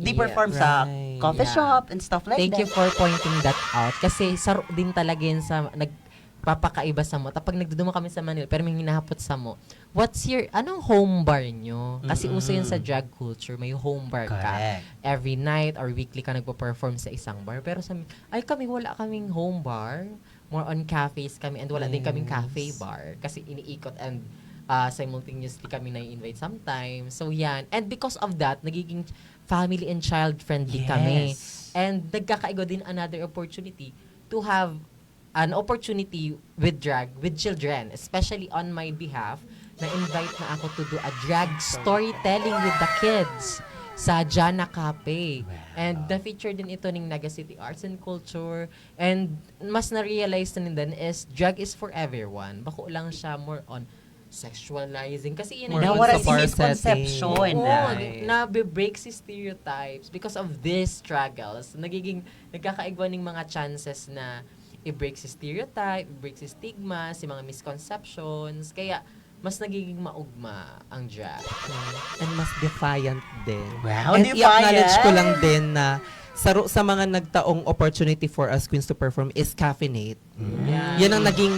They Yeah. perform sa Right. coffee Yeah. shop and stuff like Thank that. you for pointing that out. Kasi saro din talaga yun sa nagpapakaiba samo. Tapos pag nagduduman kami sa Manila, pero may hinahapot samo, what's your, anong home bar nyo? Kasi Mm-mm. uso yun sa drag culture, may home bar ka. Correct. Every night or weekly ka nagpo-perform sa isang bar. Pero sa, ay kami, wala kaming home bar. More on cafes kami and wala din kaming Yes. cafe bar. Kasi iniikot and ah, simultaneously kami na-invite sometimes. So yan. And because of that, nagiging family and child friendly kami. Yes. And nagkakaigo din another opportunity to have an opportunity with drag, with children, especially on my behalf, na-invite na ako to do a drag storytelling with the kids sa Jana Cafe. Wow. And na-feature din ito ng Naga City Arts and Culture. And mas na-realize na din is drag is for everyone. Bako lang siya more on sexualizing. Kasi yun More ang on Nawala sa si bar misconception. setting. Oo, Right. na-break si stereotypes because of these struggles. Nagiging, nagkakaigwa ng mga chances na i-break si stereotype, i-break si stigma, si mga misconceptions. Kaya, mas nagiging maugma ang drag. And mas defiant din. Wow, And defiant! I-acknowledge ko lang din na saro sa mga nagtaong opportunity for us queens to perform is Caffeinate. Yeah. Yan ang naging,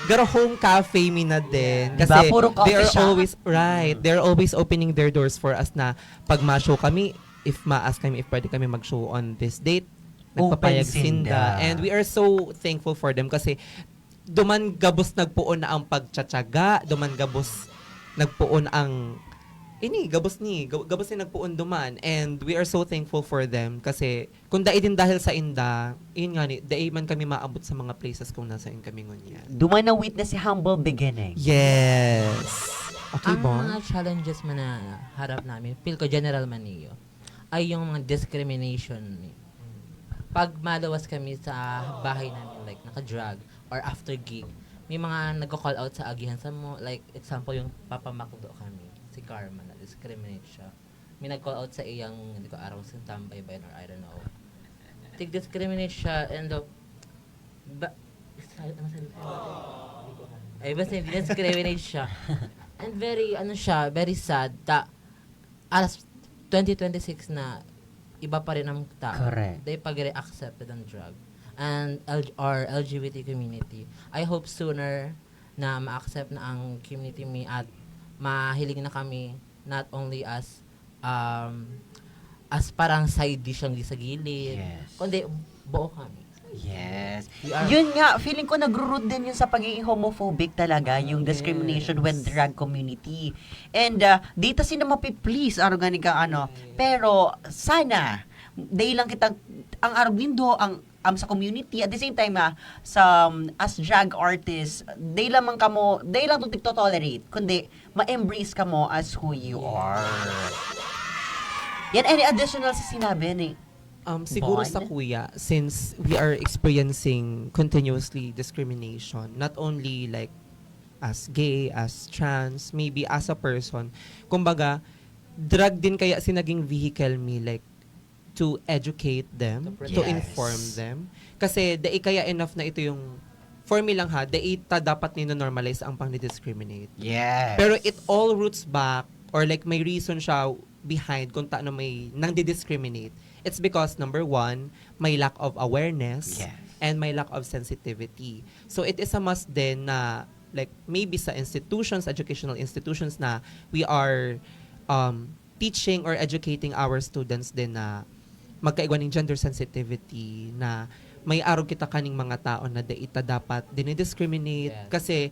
pero home cafe mi na din. Di Kasi ba? Puro coffee they are shop. always, right, they're always opening their doors for us na pag ma-show kami, if ma-ask kami if pwede kami mag-show on this date, Open nagpapayag sinda. sinda. And we are so thankful for them kasi duman gabos nagpoon na ang pagtsatsaga, duman gabos nagpoon ang ini, gabos ni, gab- gabos ni nagpoon duman. And we are so thankful for them kasi kung dai din dahil sa inda, yun nga ni, dai man kami maabot sa mga places kung nasa in kami ngunyan. Duman na witness si humble beginning. Yes. Okay Ang ba? mga challenges man na harap namin, feel ko general man niyo, ay yung mga discrimination. Pag maluwas kami sa bahay namin, like naka-drag or after gig, may mga nagko-call out sa agihan sa mo, like example yung papamakdo kami, si Karma, na-discriminate siya. May nag-call out sa iyang, hindi ko, arong sintambay ba yun or I don't know. Tig-discriminate siya and uh, ba, sa- ano sabi ko? Ay, basta discriminate siya. And very, ano siya, very sad. Ta, alas twenty twenty-six na iba pa rin ang tao. Correct. They pag accepted ang drug. And L- our L G B T community. I hope sooner na ma-accept na ang community mi at mahiling na kami not only as um as parang side dish lang di sa gilid, Yes. kundi buo kami. Yes. We are- Yun nga, feeling ko nagro-root din yun sa pagiging homophobic talaga, yung Yes. discrimination with drag community. And uh, di ta sila mapi-please, araw gani ka ano. Pero sana, dahil lang kita, ang arog nindo, ang um, sa community, at the same time, ah, sa, um, as drag artist, dai lamang kamo, dai lang to tigto-tolerate, kundi ma-embrace kamo as who you are. Yan, any additional sa sinabi ni Um, siguro sa Bon? kuya, since we are experiencing continuously discrimination, not only like as gay, as trans, maybe as a person, kumbaga, drag din kaya si naging vehicle mi, like, to educate them, To to protect. inform them. Kasi dai kaya enough na ito yung, for me lang ha, dai ta dapat nino-normalize ang pang-discriminate. Yes. Pero it all roots back, or like may reason siya behind kung taano may nang-discriminate. It's because, number one, may lack of awareness Yes. and may lack of sensitivity. So it is a must din na, like, maybe sa institutions, educational institutions, na we are um, teaching or educating our students din na magkaigwa ning gender sensitivity, na may arog kita kaning mga tao na dai ta dapat dinidiscriminate. Yes. Kasi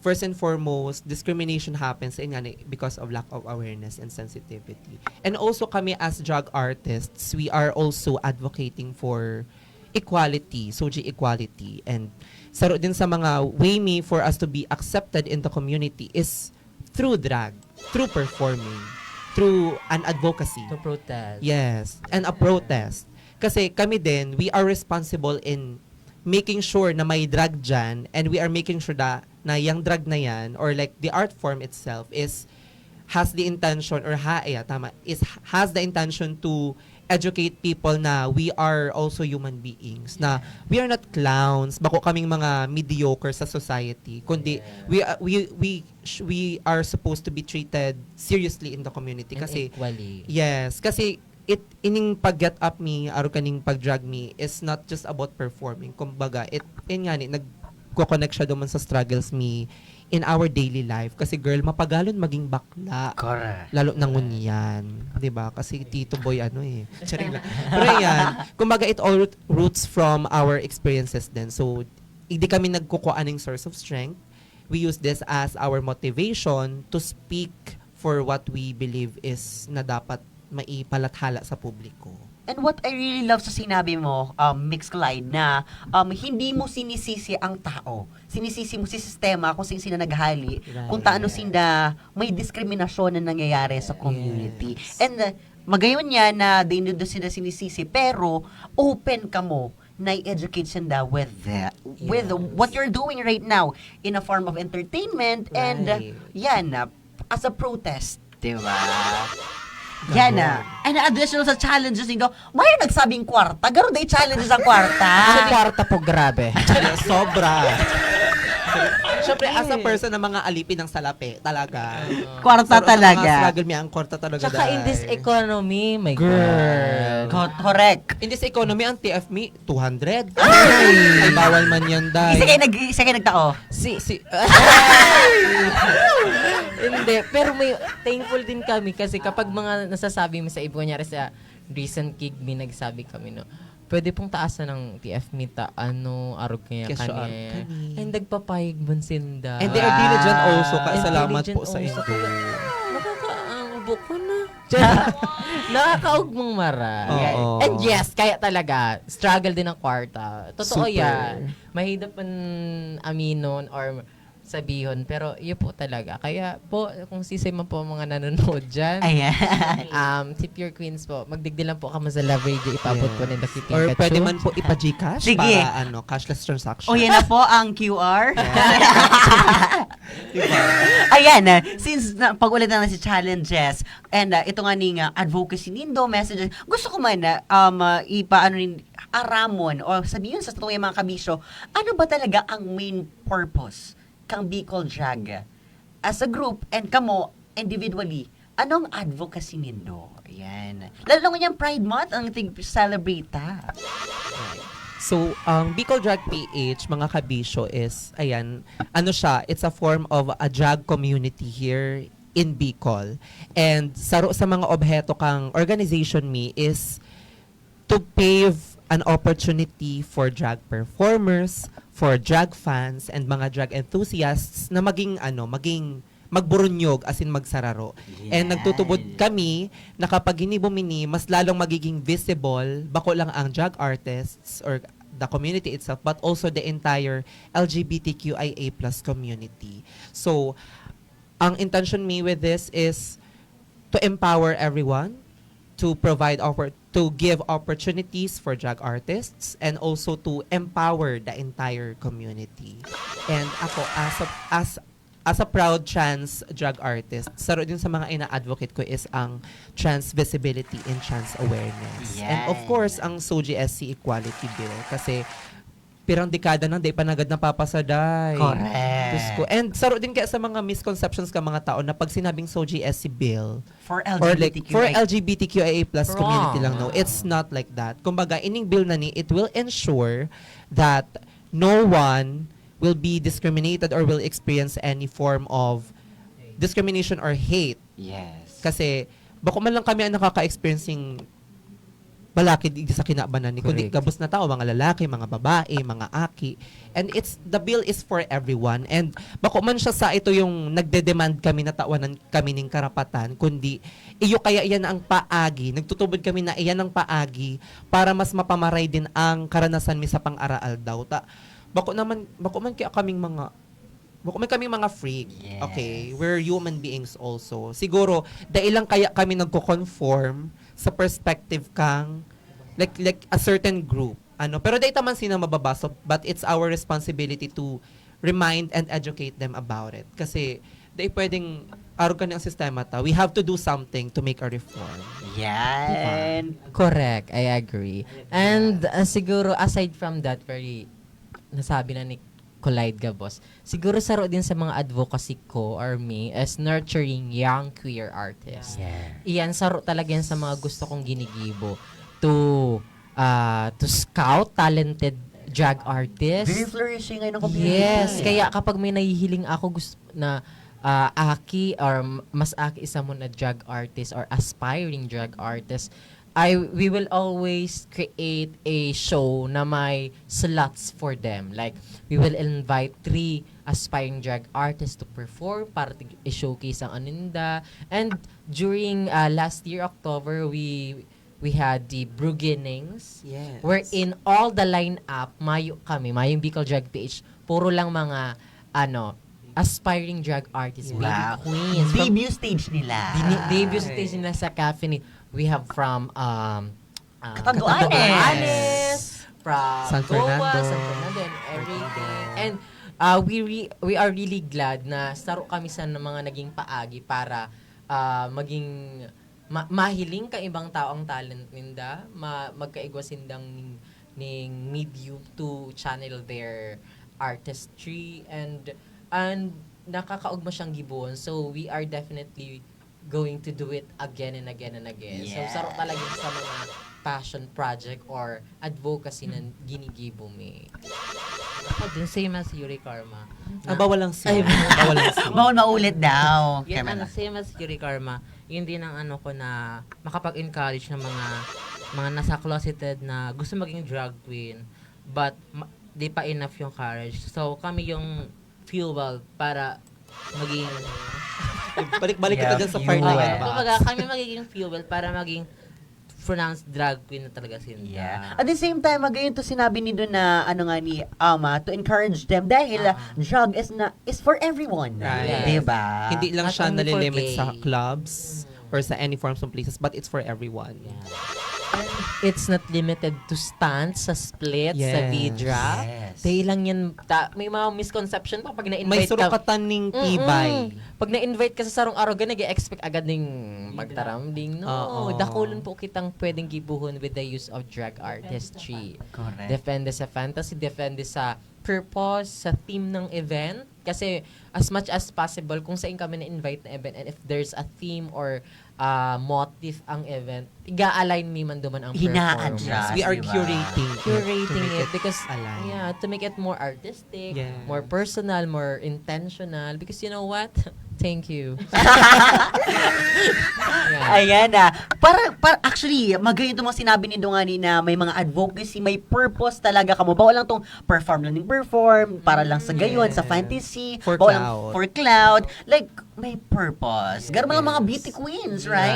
first and foremost, discrimination happens, ayun nga, ni- because of lack of awareness and sensitivity. And also, kami as drag artists, we are also advocating for equality, soji equality, and saro din sa mga way mi for us to be accepted in the community is through drag, through performing, through an advocacy. To protest. Yes, and a protest. Kasi kami din, we are responsible in making sure na may drag dyan, and we are making sure that na yung drag na yan, or like the art form itself, is has the intention, or ha, yeah, tama, is has the intention to educate people na we are also human beings, na we are not clowns, bako kaming mga mediocre sa society, kundi Yeah. we are, we we sh- we are supposed to be treated seriously in the community. And Kasi equally. Yes, kasi it ining pag-get up mi, arog kaning pag-drag mi, is not just about performing. Kumbaga, it, yun nga ni, nagko-connect siya duman sa struggles mi in our daily life. Kasi, girl, mapagalon maging bakla. Correct. Lalo na ngunyan, 'di ba? Kasi Tito Boy, ano eh. Charing lang. Pero yan, kumbaga, it all root- roots from our experiences din. So, hindi kami nagkukuha ng source of strength. We use this as our motivation to speak for what we believe is na dapat maipalathala sa publiko. And what I really love sa sinabi mo, um, Mix Clyde, na um, hindi mo sinisisi ang tao. Sinisisi mo si sistema kung saan sila naghali, Right. kung taano sila may diskriminasyon na nangyayari sa community. Yes. And uh, magayon niya na di nyo sila sinisisi, pero open ka mo na education da with the, with Yes. what you're doing right now in a form of entertainment and uh, Right. yan, uh, as a protest. Diba? Yan na. And additional sa challenges nindo, may nagsabing kwarta. Garo day challenges ang kwarta. Ang kwarta po, grabe. Sobra. Siyempre, as a person na mga alipin ng salapi, talaga. Kwarta Sa- sa talaga. Mga struggle niya, ang kwarta talaga. Tsaka in this dai. Economy, my Girl. God. Co- Correct. In this economy, ang T F mi, two hundred. Ay, bawal man yan, dai. Isa kayo, nag, isa kayo nagtao. Si, Si, hindi, pero may thankful din kami kasi kapag mga nasasabi mo sa iba, kunyari sa recent gig, may nagsabi kami, no, pwede pong taasan ng T F mi ta, ano, arog kaya Kesyo kani. arog kani. And nagpapayag man sinda. And they are diligent also, Wow. kaya And salamat diligent po sa also. indo. Nakakaubo ko na. Nakakaugmang mara. Oo. And yes, kaya talaga, struggle din ang kwarta. Totoo Super. yan. Mahirap man aminon or sabihon, pero yun po talaga. Kaya po, kung sisay man po ang mga nanonood dyan, Ayan. um, si Pure Queens po, magdigdi lang po kamo sa Love Radio, ipabot po Yes. nila si Or Pikachu. Pwede man po ipa-Gcash Sige. para ano, cashless transaction. O, yan na po ang Q R. Diba? Ayan, ah, since na, pag-ulit na si challenges, and ah, ito nga ning ah, advocacy nindo, messages, gusto ko man na um, ah, ipaano rin, aramon o sabihin sa totoo yung mga kabisyo, ano ba talaga ang main purpose kang Bicol Drag as a group and kamo individually? Anong advocacy nindo? Ayan. Lalo na ngunyan Pride Month ang tig-celebrate ta. So, ang Bicol Drag P H, mga kabisyo, is, ayan, ano siya, it's a form of a drag community here in Bicol. And saro sa mga obheto kang organization mi is to pave an opportunity for drag performers, for drag fans, and mga drag enthusiasts na maging, ano, maging magburunyog, as in magsararo. And Yan. Nagtutubod kami na kapag ginibo mi ni, mas lalong magiging visible, bako lang ang drag artists or the community itself, but also the entire L G B T Q I A plus community. So, ang intention mi with this is to empower everyone, to provide oppor-, to give opportunities for drag artists, and also to empower the entire community. And ako, as a, as as a proud trans drag artist, saro din sa mga ina-advocate ko is ang trans visibility and trans awareness. And of course, ang S O G S C Equality Bill. Kasi pirang dekada nang di pa nagad napapasa, day. Correct. Diyos ko. And saro din kaya sa mga misconceptions ka mga tao na pag sinabing S O G S C Bill, For or like, L G B T Q I for L G B T Q I A plus community lang, no? It's not like that. Kumbaga, ining bill na ni, it will ensure that no one will be discriminated or will experience any form of discrimination or hate. Yes. Kasi, bako man lang kami ang nakaka-experiencing balakid sa kinabanan ni, kundi Correct. gabos na tao, mga lalaki, mga babae, mga aki. And it's, the bill is for everyone. And bako man siya sa ito yung nagde-demand kami na tawanan kami ning karapatan, kundi iyo kaya iyan ang paagi, nagtutubod kami na iyan ang paagi para mas mapamaray din ang karanasan mi sa pang-araaldaw. Ta, bako naman, bako man kaya kaming mga, bako man kaming mga freak. Yes. Okay? We're human beings also. Siguro, dahil lang kaya kami nagko-conform sa perspective kang, like, like a certain group. Ano, pero dahil taman sila mababaso, but it's our responsibility to remind and educate them about it. Kasi, dahil pwedeng arog ka ang sistema ta, we have to do something to make a reform. Yan. Correct, I agree. And uh, siguro aside from that, very nasabi na ni Collide gabos, siguro saro din sa mga advocacy ko or me is nurturing young queer artists. Yeah. Iyan, saro talaga yan sa mga gusto kong ginigibo to uh, to scout talented drag artists. Very flourishing ngayon ang community. Yes, kaya kapag may nahihiling ako gusto na ah, aki or m- mas aki sa mo na drag artist or aspiring drag artist, I we will always create a show na may slots for them. Like, we will invite three aspiring drag artists to perform para tig- i-showcase ang aninda. And during uh, last year, October, we we had the Bruginings, Yes. wherein all the lineup, mayo kami, mayong Bicol Drag P H, puro lang mga, ano, aspiring drag artists, Wow. beauty queens. From Debut stage nila. dini- debut stage nila sa Cafe ni, we have from, um, uh, Catanduanes. Catanduanes, from San Goa, Fernando. San Fernando, and everything. And uh, we re- we are really glad na saro kami sa mga naging paagi para uh, maging ma- mahiling ka ibang tao ang talent ninda, ma- magkaigwa sindang ning, ning medium to channel their artistry and and nakakaugma siyang gibohon. So we are definitely going to do it again and again and again. So Yeah. saro talaga sa mga passion project or advocacy na ginigibo mi. Ako din, same as Yuri Karma. Ah, bawal lang siya. Ay, Bawal lang siya. Bawal maulit daw. Yun, Kaya ano, na. Same as Yuri Karma. Yun din ang ano ko na makapag-encourage ng mga mga nasa closeted na gusto maging drag queen but ma- di pa enough yung courage. So kami yung fuel para maging Balik-balik kita Yeah, dyan sa you part na are. yan, Oo, boss. kumbaga kami magiging fuel para maging pronounced drag queen na talaga si Yeah. At the same time, magayon to sinabi ni Don na ano nga ni Ama to encourage them dahil uh, Ah. drag is na is for everyone. Right. Diba? Hindi lang Not siya only for nalilimit gay. Sa clubs or sa any forms of places, but it's for everyone. It's not limited to stunts, sa splits, sa Yes. V-drop. Yes. Dahil lang yan, ta, may mga misconception pa pag May na-invite ka. surukatan ning Mm-mm. tibay. Pag na-invite ka sa sarong aroga, nag-expect agad ng pagtarambling, no? Oo. Dakulon po kitang pwedeng gibuhon with the use of drag artistry. Correct. Depende sa fantasy, depende sa purpose, sa theme ng event. Kasi as much as possible, kung saan kami na-invite na event and if there's a theme or uh, motif ang event, iga-align mi man duman ang Hina-adjust. performance. We are Diba? curating it to Curating make it it because align. Yeah, to make it more artistic, Yes. more personal, more intentional because you know what? Thank you. Yeah. Ayan na. Para, para actually, magayon itong mga sinabi ni Dongani na may mga advocacy, may purpose talaga kamo. Bawal lang tong perform lang ng perform, para lang sa gayon, sa Yes. fantasy, For bawal lang clout. For clout. Like, may purpose. Ganun lang mga beauty queens, right?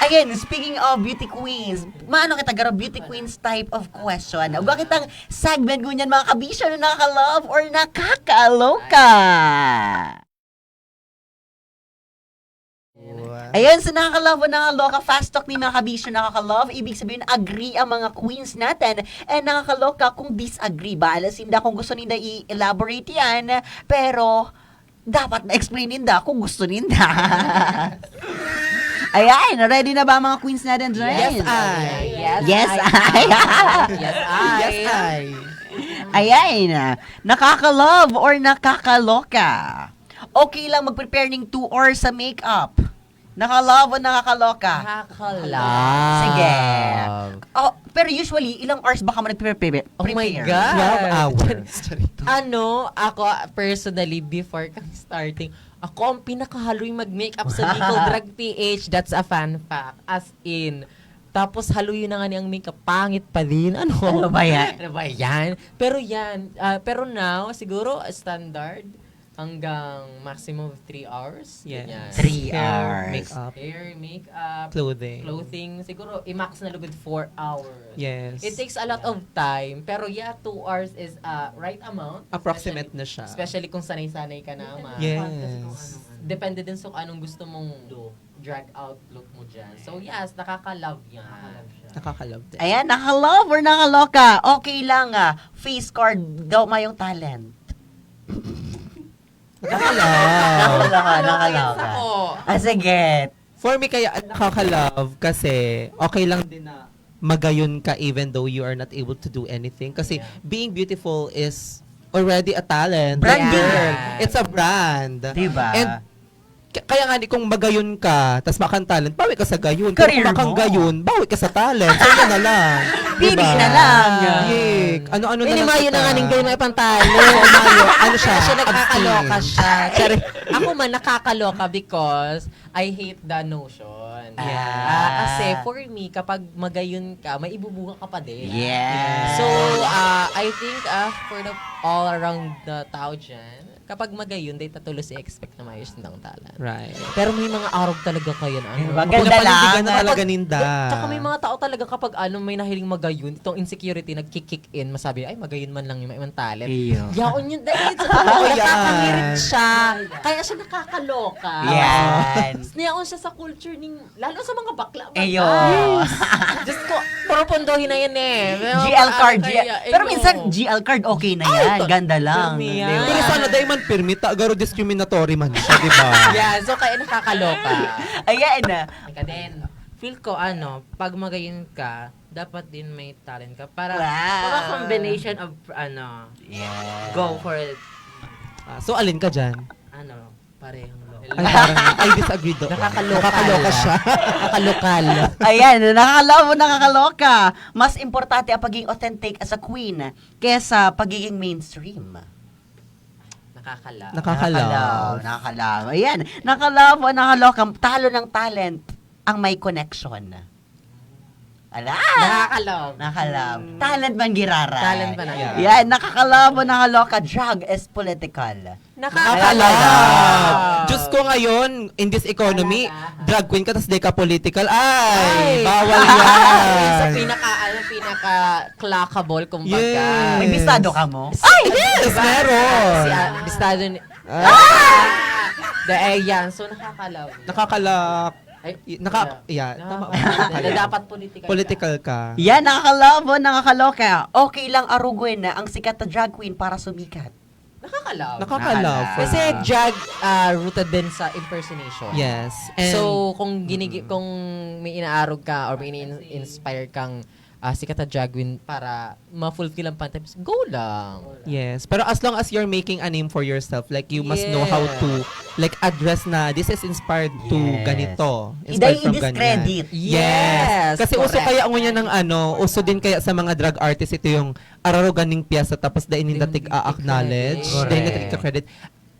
Again, speaking of beauty queens, maano kita garo beauty queens type of question. Ugwa kitang segment ngunyan, mga kabisyo, na nakaka-love or nakakaloka. Ayun, so nakaka-love o nakakaloka, fast talk ni mga kabisyo, nakaka-love. Ibig sabihin, agree ang mga queens natin. And nakakaloka kung disagree. Bahala sinda kung gusto ninda i-elaborate yan. Pero, dapat ma-explain ninda kung gusto ninda. Ayan, ready na ba ang mga queens natin, Joyce? Yes, I. Yes, I. Yes, I. Ayan, nakaka-love or nakakaloka? Okay lang mag-prepare ning two hours sa makeup. Naka-love o nakakaloka? Nakaka-love. Sige. Oh, pero usually, ilang hours ba ka mo nagpre-prepare? Oh my Prepare? God. Twelve hours. Ano, ako, personally, before kang starting, ako ang pinakahaloy mag-makeup sa Bicol Drag P H. That's a fun fact. As in, tapos haloy na nga ni ang makeup, pangit pa din. Ano? Ano ba yan? Ano ba yan? Pero yan, ah, pero now, siguro standard hanggang maximum of three hours. Yes. Ganyan. Three Hair, hours. makeup, Hair, makeup, clothing. clothing. Siguro, i-max na lugod four hours. Yes. It takes a lot of time, pero yeah, two hours is uh, right amount. Approximate Especially- na siya. Especially kung sanay-sanay ka naman. Yes. Depende din sa kung anong gusto mong drag out look mo dyan. So yes, nakaka-love yan. Nakaka-love din. Ayan, naka-love or nakaloka? Okay lang ah. Face card daw mayong talent. Nakaka-love. Nakaloka, nakaloka. Ako. Ah, sige. For me, kaya nakaka-love kasi okay lang din na magayon ka even though you are not able to do anything. Kasi Yeah. being beautiful is already a talent. Branding. Girl, it's a brand. Diba? And k- kaya nga, di kung magayon ka, tas makan talent, bawi ka sa gayon. Pero Career kung makang mo. gayon, bawi ka sa talent. So, yun na lang. Pili Diba? na lang. Yik. Ano-ano na lang Inimayo kita. na nga ning gayon may pang talent. Umayo. Ano siya? Kasi nakakaloka Abstain. siya. Charing. Ako man, nakakaloka because I hate the notion. Yeah. Ah, kasi for me, kapag magayon ka, may ibubunga ka pa din. Yes. So, ah, I think ah, for the all around the tao dyan, kapag magayon, di tatulos i-expect na maayos ng talent. Right. Pero may mga arog talaga kayo na ano. Maganda lang. Pinapanindigan na talaga ninda. Tsaka may mga tao talaga kapag ano, may nahiling magayon, itong insecurity nagki-kick in, masabi, ay, magayon man lang yung may talent. Iyo. Yaon yun, dahil sa Oo, yan. nakakangirit siya. Kaya siya nakakaloka. Yan. Tapos niyaon siya sa culture ning, lalo sa mga bakla. Iyo. Diyos ko, propondohin na yan eh. May mga G L card. ano G- kaya, Pero iyo. minsan, G L card okay na Ay, yan. to- Ganda lang. Pirmi Di yan. ba? Pero sana dahil man pirmi, ta, garo discriminatory man siya, di ba? Yeah, so kaya nakakaloka. Ayan na. Ika din. Feel ko, ano, pag magayon ka, dapat din may talent ka. Para, Wow. para combination of, ano, Yeah. go for it. Ah, so, alin ka dyan? Ano, parehong loka. Ay, parang, I disagree doon. Nakakalokal. Nakakaloka siya. Nakakalokal. Ayan, nakakaloka, nakakaloka. Mas importante ang pagiging authentic as a queen kesa pagiging mainstream. Nakakala. Nakakaloka. Nakakaloka. Ayan, nakakaloka, nakakaloka. Talo ng talent ang may connection. Ala! Nakakalove. Nakalove. Talent man giraray. Talent man ang Yeah. Yan, nakakalove o nakaloka, drag is political. Nakakalove. Diyos ko ngayon, in this economy, drag queen ka, tas di ka political. Ay, bawal yan. Sa pinaka, ano, pinaka clockable, kumbaga. Yes. May bistado ka mo? Ay, yes, meron. Si, ah, bistado ni... Ah! Dahil yan, so nakakalove. Nakakalak. Ay, Naka, yeah, tama ba? Na dapat political. Political ka. Yan, nakakalove o nakakaloka. Okay lang arugon na ang sikat na drag queen para sumikat. Nakakalove. Nakakalove. Nakaka-love. Kasi drag ah, rooted din sa impersonation. Yes. And So, kung ginigi kung may inaarog ka or may ini-inspire kang ah, sikat na drag queen para ma-fulfill ang panty, go lang. Yes. Pero as long as you're making a name for yourself, like, you must know how Yes. to, like, address na this is inspired to Yes. ganito. Hindi Inspired from i-discredit. Ganyan. Yes. Yes, Kasi uso correct. Kaya ngunyan ng ano, uso din kaya sa mga drag artist ito yung ararugan ning piyesa tapos dahil ninda Hindi tig-a-acknowledge, i-credit. dahil ninda tig-credit.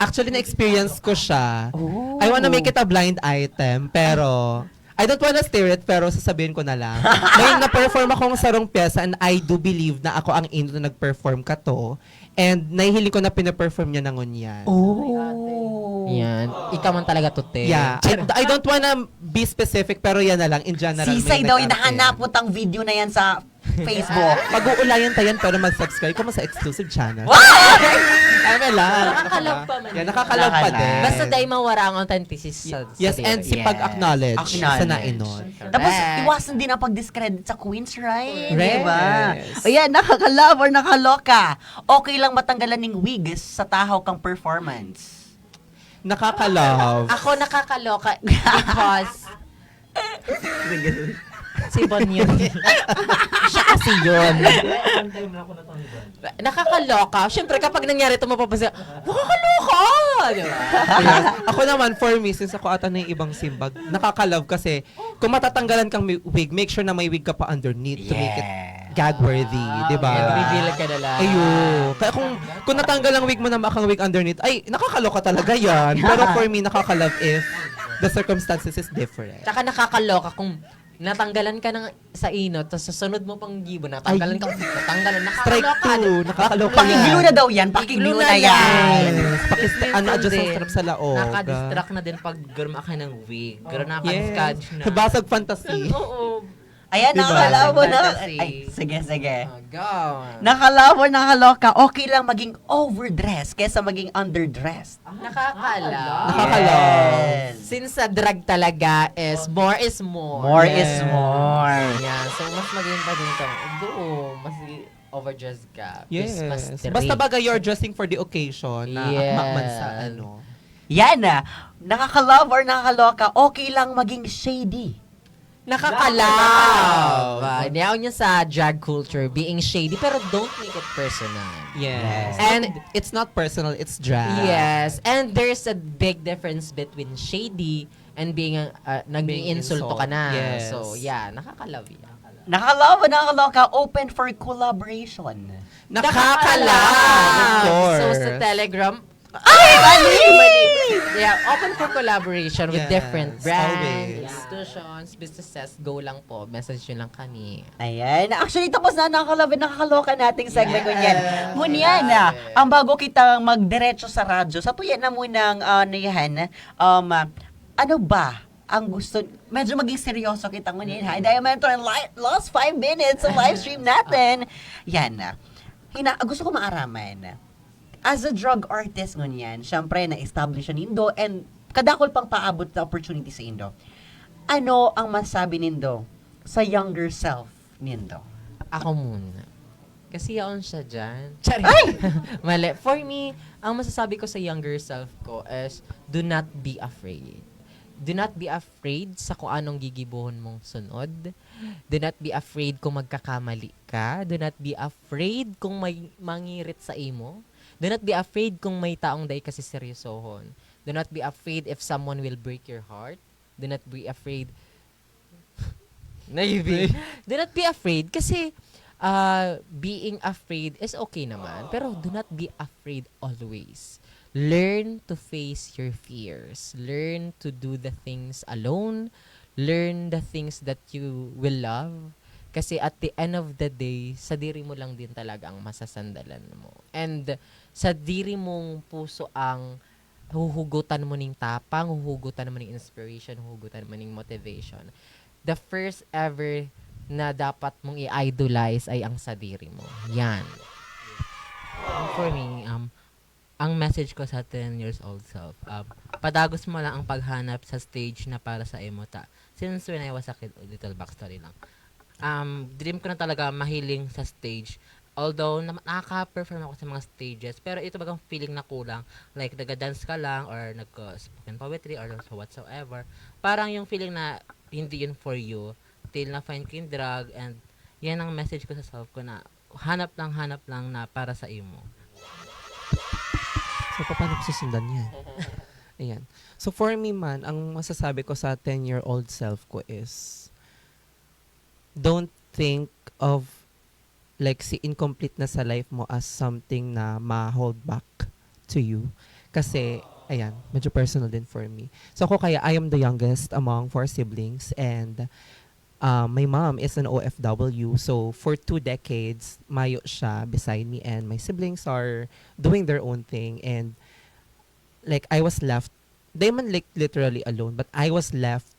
Actually, na-experience ko siya. Oh. I wanna make it a blind item, pero I don't wanna stir it, pero sasabihin ko na lang. May na-perform akong sarong pyesa and I do believe na ako ang ino na nag-perform ka to. And nahihiling ko na pinaperform niya na ngunyan. Oh. Yan. Ikaw man talaga, Tute. Yeah, I, I don't wanna be specific, pero yan na lang, in general. Sisay may daw, nag-arte. Hinahanap mo tang video na yan sa Facebook. Pag-uulayan tayo yan, pero mag-subscribe ka mo sa exclusive channel. Ano lang. Nakakalog pa man. Yan, nakakalog pa Nakakalog. Din. Basta dahil mawara ang authenticity sa Yes, sa and lyrics. si pag-acknowledge sa Acknowledge. nainon. Tapos, Correct. Iwasan din ang pag-discredit sa queens, right? Correct. Diba? O yan, nakakalove or nakaloka. Okay lang matanggalan ng wig sa tahaw kang performance. Nakakalove. Ako nakakaloka because si Bon yun. Siya kasi yun. Nakakaloka. Siyempre, kapag nangyari ito, mapapansin, nakakaloka! Di ba? Yes. Ako naman, for me, since ako ata na yung ibang simbag, nakakalove kasi kung matatanggalan kang mi- wig, make sure na may wig ka pa underneath to make it Yeah. gag-worthy, di ba? Reveal ka na lang. Ayun. Kaya kung, kung natanggal ang wig mo na makang wig underneath, ay, nakakaloka talaga yan. Pero for me, nakakalove if the circumstances is different. Tsaka nakakaloka kung natanggalan ka ng sa inot, tapos sa sunod mo pang gibo, natanggalan Ay. ka, natanggalan, Strike nakakaloka. two, nakakaloka Pakiglo yan. na daw yan, pakiglo na yan. Pakis- ano, adjust ang sarap sa laog. Nakadistract na din pag girl makakainom wig. Girl, Yes. nakaka-discourage na. Basag fantasy. Oo. Ayan, Diba? nakalabo na. Fantasy. Ay, sige, sige. Ah, go. Nakalabo, nakaloka. Okay lang maging overdressed kaysa maging underdressed. Nakakala. Nakakalove. Yes. Since sa drag talaga is more is more. More is Yes. more. Yeah, so mas maging pa din kang, oo, mas overdressed ka. Yes. Mas Basta strict. Baga you're dressing for the occasion na Yes. akma man sa ano. Yan na. Nakakalove or nakakaloka, okay lang maging shady. Nakakalove. Ah, niyaon niya sa drag culture, being shady, pero don't make it personal. Yes. And It's not personal, it's drag. Yes, and there's a big difference between shady and being uh, nag-iinsulto ka na. Yes. So, yeah, nakakalove yan. Nakalove or nakakaloka, open for collaboration. Nakakalove! Of course. So, sa Telegram, ay, mali! Mali! Yeah, open for collaboration with Yes, different brands, always. Institutions, businesses, go lang po. Message nyo lang kami. Ayan. Actually, tapos na ang nakakalove, nakakaloka nating segment ngunyan. Ngunyan na, ang bago kita magdiretso sa radyo, sa tuya na munang, ah, ano yan, um, ah, ano ba ang gusto, medyo maging seryoso kita ngunyan, ha? Dahil may turn li- last five minutes sa live stream natin. Yan na. Hina, gusto ko maaraman, as a drag artist ngunyan, syempre, na-establish na nindo and kadakol pang paabot na opportunity sa indo. Ano ang masabi nindo sa younger self nindo? Ako muna. Kasi yaon siya dyan. Charing. Mali. For me, ang masasabi ko sa younger self ko is do not be afraid. Do not be afraid sa kung anong gigibohon mong sunod. Do not be afraid kung magkakamali ka. Do not be afraid kung may mangirit sa imo. Do not be afraid kung may taong dai ka siseryosohon. Do not be afraid if someone will break your heart. Do not be afraid. Naibi. Do not be afraid kasi uh, being afraid is okay naman. Pero do not be afraid always. Learn to face your fears. Learn to do the things alone. Learn the things that you will love. Kasi at the end of the day, sadiri mo lang din talaga ang masasandalan mo. And sadiri mong puso ang huhugutan mo ning tapang, huhugutan mo ning inspiration, huhugutan mo ning motivation. The first ever na dapat mong i-idolize ay ang sadiri mo. Yan. For me, um, ang message ko sa ten years old self, um, padagos mo lang ang paghanap sa stage na para sa imo ta. Since when I was a kid, little backstory lang. Um, dream ko na talaga mahiling sa stage. Although na, nakaka-perform ako sa mga stages, pero ito bagang feeling na kulang, like nag-dance ka lang or nag-spoken poetry or so whatsoever. Parang yung feeling na hindi yun for you till na-find ko yung drag, and yan ang message ko sa self ko na hanap lang, hanap lang na para sa imo. So, paano ko susundan yan? Ayan. So, for me man, ang masasabi ko sa ten-year-old self ko is, don't think of, like, si incomplete na sa life mo as something na ma-hold back to you. Kasi, ayan, medyo personal din for me. So, ako kaya, I am the youngest among four siblings, and uh, my mom is an O F W. So, for two decades, mayo siya beside me, and my siblings are doing their own thing. And, like, I was left di man, like, literally alone, but I was left,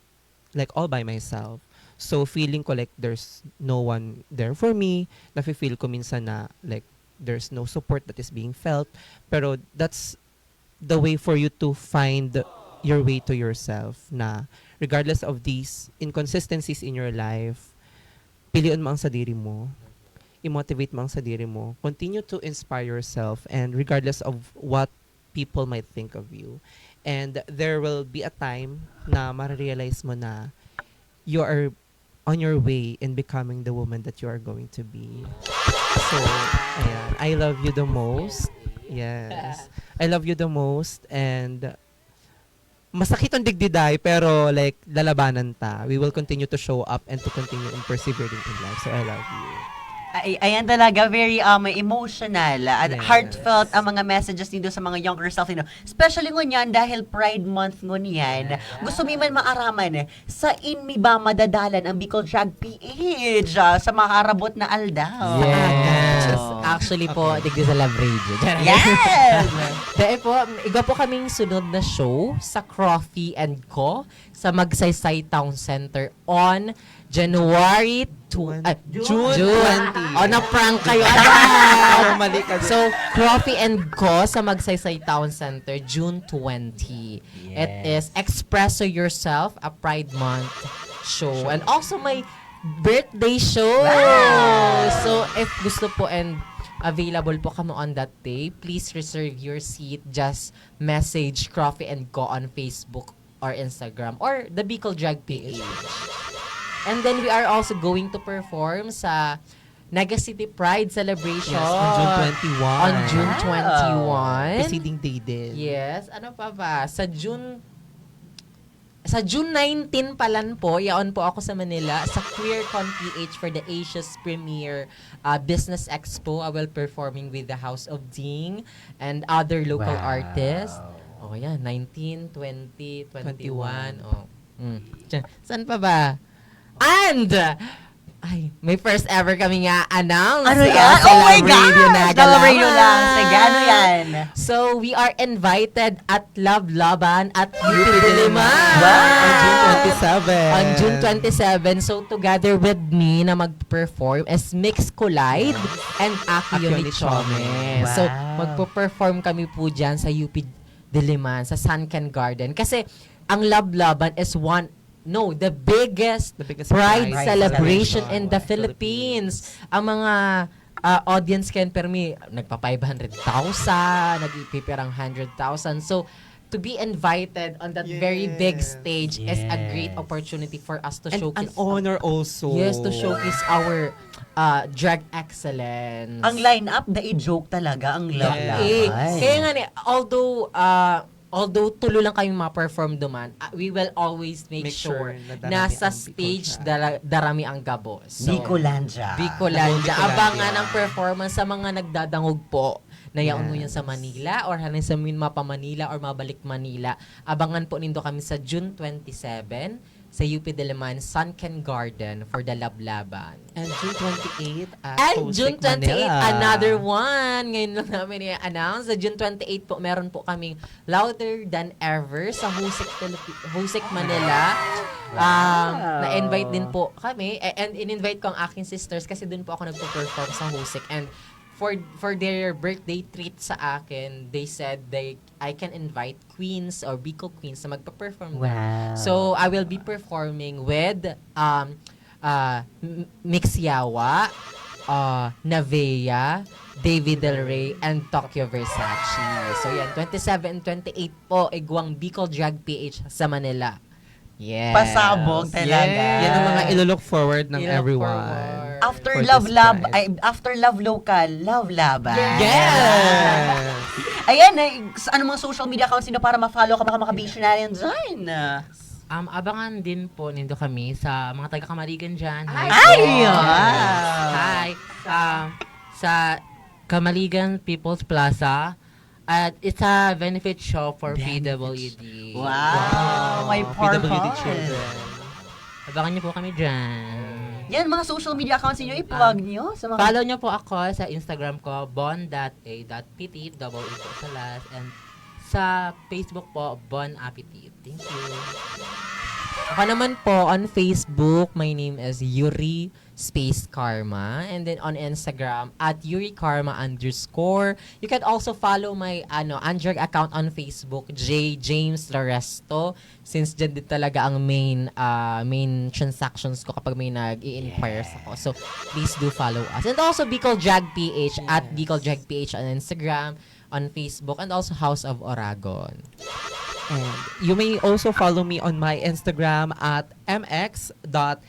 like, all by myself. So, feeling ko like there's no one there for me. Nafe-feel ko minsan na, like, there's no support that is being felt. Pero that's the way for you to find your way to yourself, na regardless of these inconsistencies in your life, pilion mo ang sadiri mo, i-motivate mo ang sadiri mo, continue to inspire yourself, and regardless of what people might think of you. And there will be a time na marirealize mo na you are on your way in becoming the woman that you are going to be. So, ayan. I love you the most. Yes. I love you the most, and masakit ang digdiday, pero, like, lalabanan ta. We will continue to show up and to continue in persevering in life. So, I love you. Ay, ayan talaga, very um, emotional at Yes. heartfelt ang mga messages nindo sa mga younger self nindo. Especially ngunyan dahil Pride Month ngunyan. Gusto mi man maaraman, sain mi ba madadalan ang Bicol Drag P H ah, sa maharabot na aldaw? Yes. Actually po, digdi sa Love Radio. Charot. Yes! Dahil po, igwa po kaming sunod na show sa Coffee and Co. sa Magsaysay Town Center on January two, ah, June. June twenty. Oh, na-prank kayo. Oh, mali ka. So, Coffee and Co. sa Magsaysay Town Center, June twenty. It is Expresso Yourself, a Pride Month show. And also my birthday show. Wow! So, if gusto po and available po kamo on that day, please reserve your seat. Just message Coffee and Co. on Facebook or Instagram or the Bicol Drag P H. And then we are also going to perform sa Naga City Pride Celebration. Yes, on June twenty-one. On June Wow. twenty-one. Preceding day din. Yes. Ano pa ba? Sa June sa June nineteen pa lang po, yaon po ako sa Manila sa QueerCon P H for the Asia's premier uh, Business Expo. I will performing with the House of Ding and other local Wow. artists. Oh, yeah. nineteen, twenty, twenty-one. Twenty-one. Oh. Mm. Tiyan. Saan pa ba? And, ay, may first ever kami nga announce. Ano Ah, yan? sa Oh my Love Radio God! Naga Love Radio lang. Laban. Sige, ano yan? So, we are invited at Love Laban at U P Diliman. On June twenty-seven. On June twenty-seven. So, together with me na mag-perform is Mix Collide and Akione Akione Chome. Chome. So, Wow. magpo-perform kami po dyan sa U P Diliman, sa Sunken Garden. Kasi, ang Love Laban is one, no, the biggest, The biggest pride, pride celebration celebration in the in the Philippines. Ang mga ah, audience kan permi nagpa five hundred thousand, nagpipirang hundred thousand. So, to be invited on that very big Yes. stage is a great Yes. opportunity for us to And an showcase honor also. Yes, to showcase our uh, drag excellence. Ang lineup, dai joke talaga ang Love Yes. Eh, Laban. kaya nga ni, although uh, although tulo lang kami ma-perform duman, uh, we will always make, Make sure, sure na na darami sa ang Bicol stage Drag. dara, darami ang gabos. So, Bicolandia. Bicolandia. Bicolandia. Abangan ang performance sa mga nagdadangog po na yaon Yes. ngunyan sa Manila or hanin sa min mapa Manila or mabalik Manila. Abangan po nindo kami sa June twenty-seven sa U P Diliman Sunken Garden for the Love Laban. And June twenty-eight at And Hosek June twenty-eight, Manila. Another One. Ngayon lang namin i-announce. Sa June twenty-eight po, meron po kaming Louder Than Ever sa Hosek, Philippi- Hosek Manila. Um, Wow. Na-invite din po kami. A- And in-invite ko ang aking sisters kasi doon po ako nagpo-perform sa Hosek. And for for their birthday treat sa akin, they said they I can invite queens or Bicol queens na magpa-perform na. Wow. So, I will be performing with um, uh, M- Mix Yawa, uh, Navea, David Del Rey, and Tokyo Versace. So, yan. Twenty-seven and twenty-eight po, Igwang Bicol Drag P H sa Manila. Yes. Pasabog talaga. Yan ang mga ilo-look forward ng Ilo-look everyone. forward. After For Love this Lab, pride. Ay, after Love Local, Love Laban. Yes. Ayan, eh, sa anong mga social media accounts nyo para ma-follow ka, mga, mga kabisyo natin dyan? Um, abangan din po nindo kami sa mga taga Kamaligan dyan. Hi Ay! po. Wow! Hi! Um, sa Kamaligan People's Plaza. At it's a benefit show for Benefit P W D. Wow! May P W D purpose. children. Abangan niyo po kami dyan. Yan, mga social media accounts ninyo, i-plug nyo sa mga... Follow niyo po ako sa Instagram ko, bon dot a dot p t, double E po sa last, and Sa Facebook po, Bon Appetit. Thank you. Ako naman po, on Facebook, my name is Yuri Space Karma. And then on Instagram, at Yuri Karma underscore. You can also follow my ano, Andreg account on Facebook, J James Loresto. Since dyan din talaga ang main ah, main transactions ko kapag may nag-i-inquire Yes. ako. So, please do follow us. And also, Bicol Drag P H, at Yes. Bicol Drag P H on Instagram, on Facebook, and also House of Oragon. And you may also follow me on my Instagram at M X dot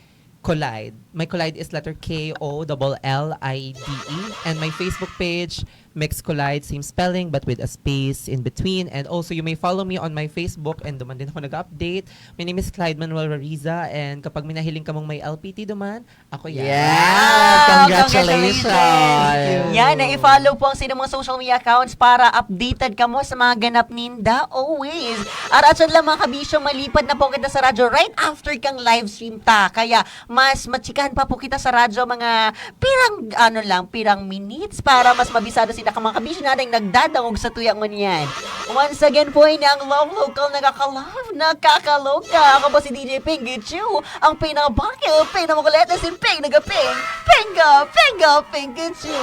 collide. My collide is letter K O double L I D E. And my Facebook page, Mix Collide, same spelling but with a space in between. And also, you may follow me on my Facebook and duman din ako nag-update. My name is Clyde Manuel Rariza, and kapag may nahiling kamong may L P T duman, ako yan. Yes! Wow! Congratulations! Yan, na i-follow po ang sinumang social media accounts para updated kamo sa mga ganap ninda always. Aratson lang mga kabisyo, malipad na po kita sa radyo right after kang live stream ta. Kaya mas matsikahan pa po kita sa radyo mga pirang, ano lang, pirang minutes para mas mabisado sila ka mga kabisyo na rin nagdadangog sa tuya ngunyan. Once again po, ini ang Love Local, nakaka-love, nakakaloka. Ako po si D J Pinky Chu, ang pinabakil, pinamakulit, as in, ping nagaping, pinga, pinga, Pinky Chu.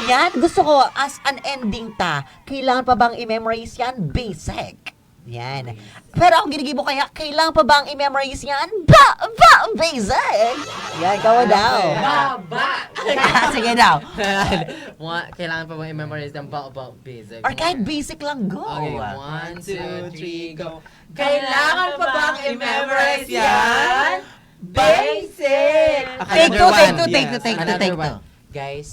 Yan, gusto ko, as an ending ta, kailangan pa bang i-memorize yan? Basic. Yan. Pero ang ginigibo kaya, kailangan pa bang i-memorize yan? Ba, ba, basic! Yan, kawa daw. Ba, ba! Sige daw. Mga- Kailangan pa bang i-memorize ng ba, ba, basic? Or kahit basic lang, go. Okay, one, two, three, go. Kailangan pa bang i-memorize yan? Basic! Take two, take two, take two, take two, Another take one. two. Guys,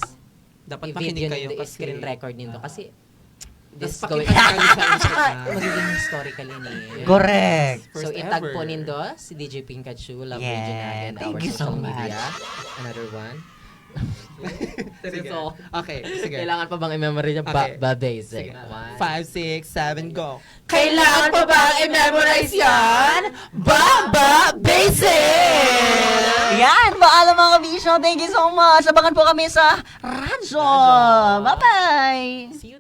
Dapat i-video makinig kayo nindo, kasi screen record nindo kasi Tapos this going pakita niyo sa Instagram. Magiging historical ini. Correct. So, First itag po ever. nindo si D J Pinkachu, Love Yeah, Region Natin, thank our you so social much. Media. Another one. Sige. So, Okay, sige. Kailangan pa bang i-memorize yung ba, Okay. ba basic? Sige. One. Five, six, seven, go. Kailangan pa bang i-memorize yan? Ba, ba, basic! Yan, paalam mga kabisyo. Thank you so much. Abangan po kami sa radyo. Bye-bye! See you